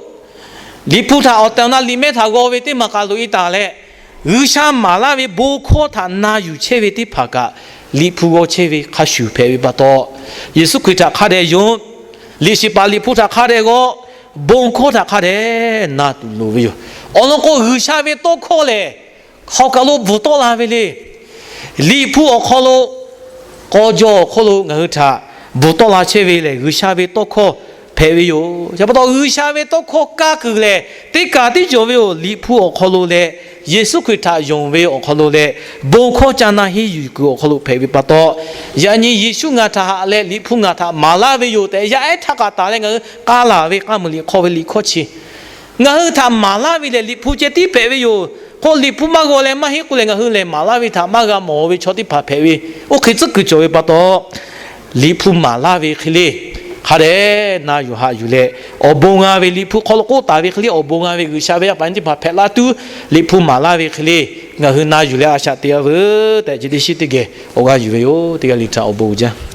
Liꞈ hpu htaꞈ awˬ tehˬ awˬ na liꞈ mehˆ htaꞈ g'aw ve teˇ maˬ k'aˬ loꞈ e taˍ leh, G'uiˬsha maˍ laˇ ve bon hkawˇ htaꞈ na yuˬ chehˇ ve teˇ hpaˍ kaꞈ Liꞈ hpu g'aw chehˇ ve hk'a shuˍ hpehꞈ ve pa taw, Yeˍsuˆ Hkriꞈ htaꞈ hk'a dehꞈ yonˍ, liꞈ shiˍ paˍ Liꞈ hpu htaꞈ hk'a dehꞈ g'aw, bon hkawˇ htaꞈ hk'a dehꞈ na tuˬ loˍ ve yoˬ. Awˬ lawn k'o, G'uiˬsha ve tawˇ hkawˇ lehˬ hk'aw kaˬ lo bvuhˬ tawˆ la ve le. Liꞈ hpu awˬ hk'aw lo, k'aw jaw awˬ hk'aw lo ngaˬ hui htaꞈ bvuhˬ tawˆ la chehˇ ve lehˬ, G'uiˬsha ve tawˇ hkawˇ hpehꞈ ve yoˬ. Chi pa taw, G'uiˬsha ve tawˇ hkawˇ kaˇ kuiˬ lehˬ, teˇ kaˬ tiˉ cawˬ ve yoˬ. Liꞈ hpu awˬ hk'aw lo leh, Yeˍsuˆ Hkriꞈ htaꞈ yonˍ ve awˬ hk'aw lo leh, bon hkawˇ ca na henˇ yuˬ kuiˬ awˬ hk'aw lo hpehꞈ ve pa taw, yaꞈ nyi Yeˍsuˆ ngaˬ htaꞈ haꞈ leh Liꞈ hpu ngaˬ htaꞈ maˍ laˇ ve yoˬ tehꞈ, yaˇ ehˉ htaˇ k'aꞈ taˍ leh ngaˬ hui k'a laˬ ve k'a muiˬ liꞈ hk'aw ve liꞈ hkawˇ chi ngaˬ hui htaꞈ maˍ laˇ ve lehˬ, Liꞈ hpu ceh tiˉ hpehꞈ ve yoˬ. K'o, Liꞈ hpu maˇ g'aw leh maˇ heˆ k'oˆ leh, ngaˬ hui lehˬ maˍ laˇ ve htaꞈ maˇ g'a mawˬ ve chaw teˇ hpaˍ hpehꞈ ve, oˇ hk'e tcuhˉ kuiˬ cawˬ ve pa taw, Liꞈ hpu maˍ laˇ ve hk'e le hk'a dehꞈ na yuˬ haꞈ yuˬ leh, awˬ bon g'a ve Liꞈ hpu hk'aw lo k'oˆ taˍ ve hk'e le awˬ bon g'a ve G'uiˬsha ve yaˇ paˍ nyi teˇ hpaˍ hpehꞈ laˇ tuˬ, Liꞈ hpu maˍ laˇ ve hk'e le ngaˬ hui na yuˬ leh a shaꞈ teꞈ-a veuˬ tehꞈ, chi teˇ shiˉ teˇ geh awˬ g'aˇ yuˬ ve yoˬ. Teˇ g'aˇ le htaꞈ awˬ bon uiˍ jaˇ.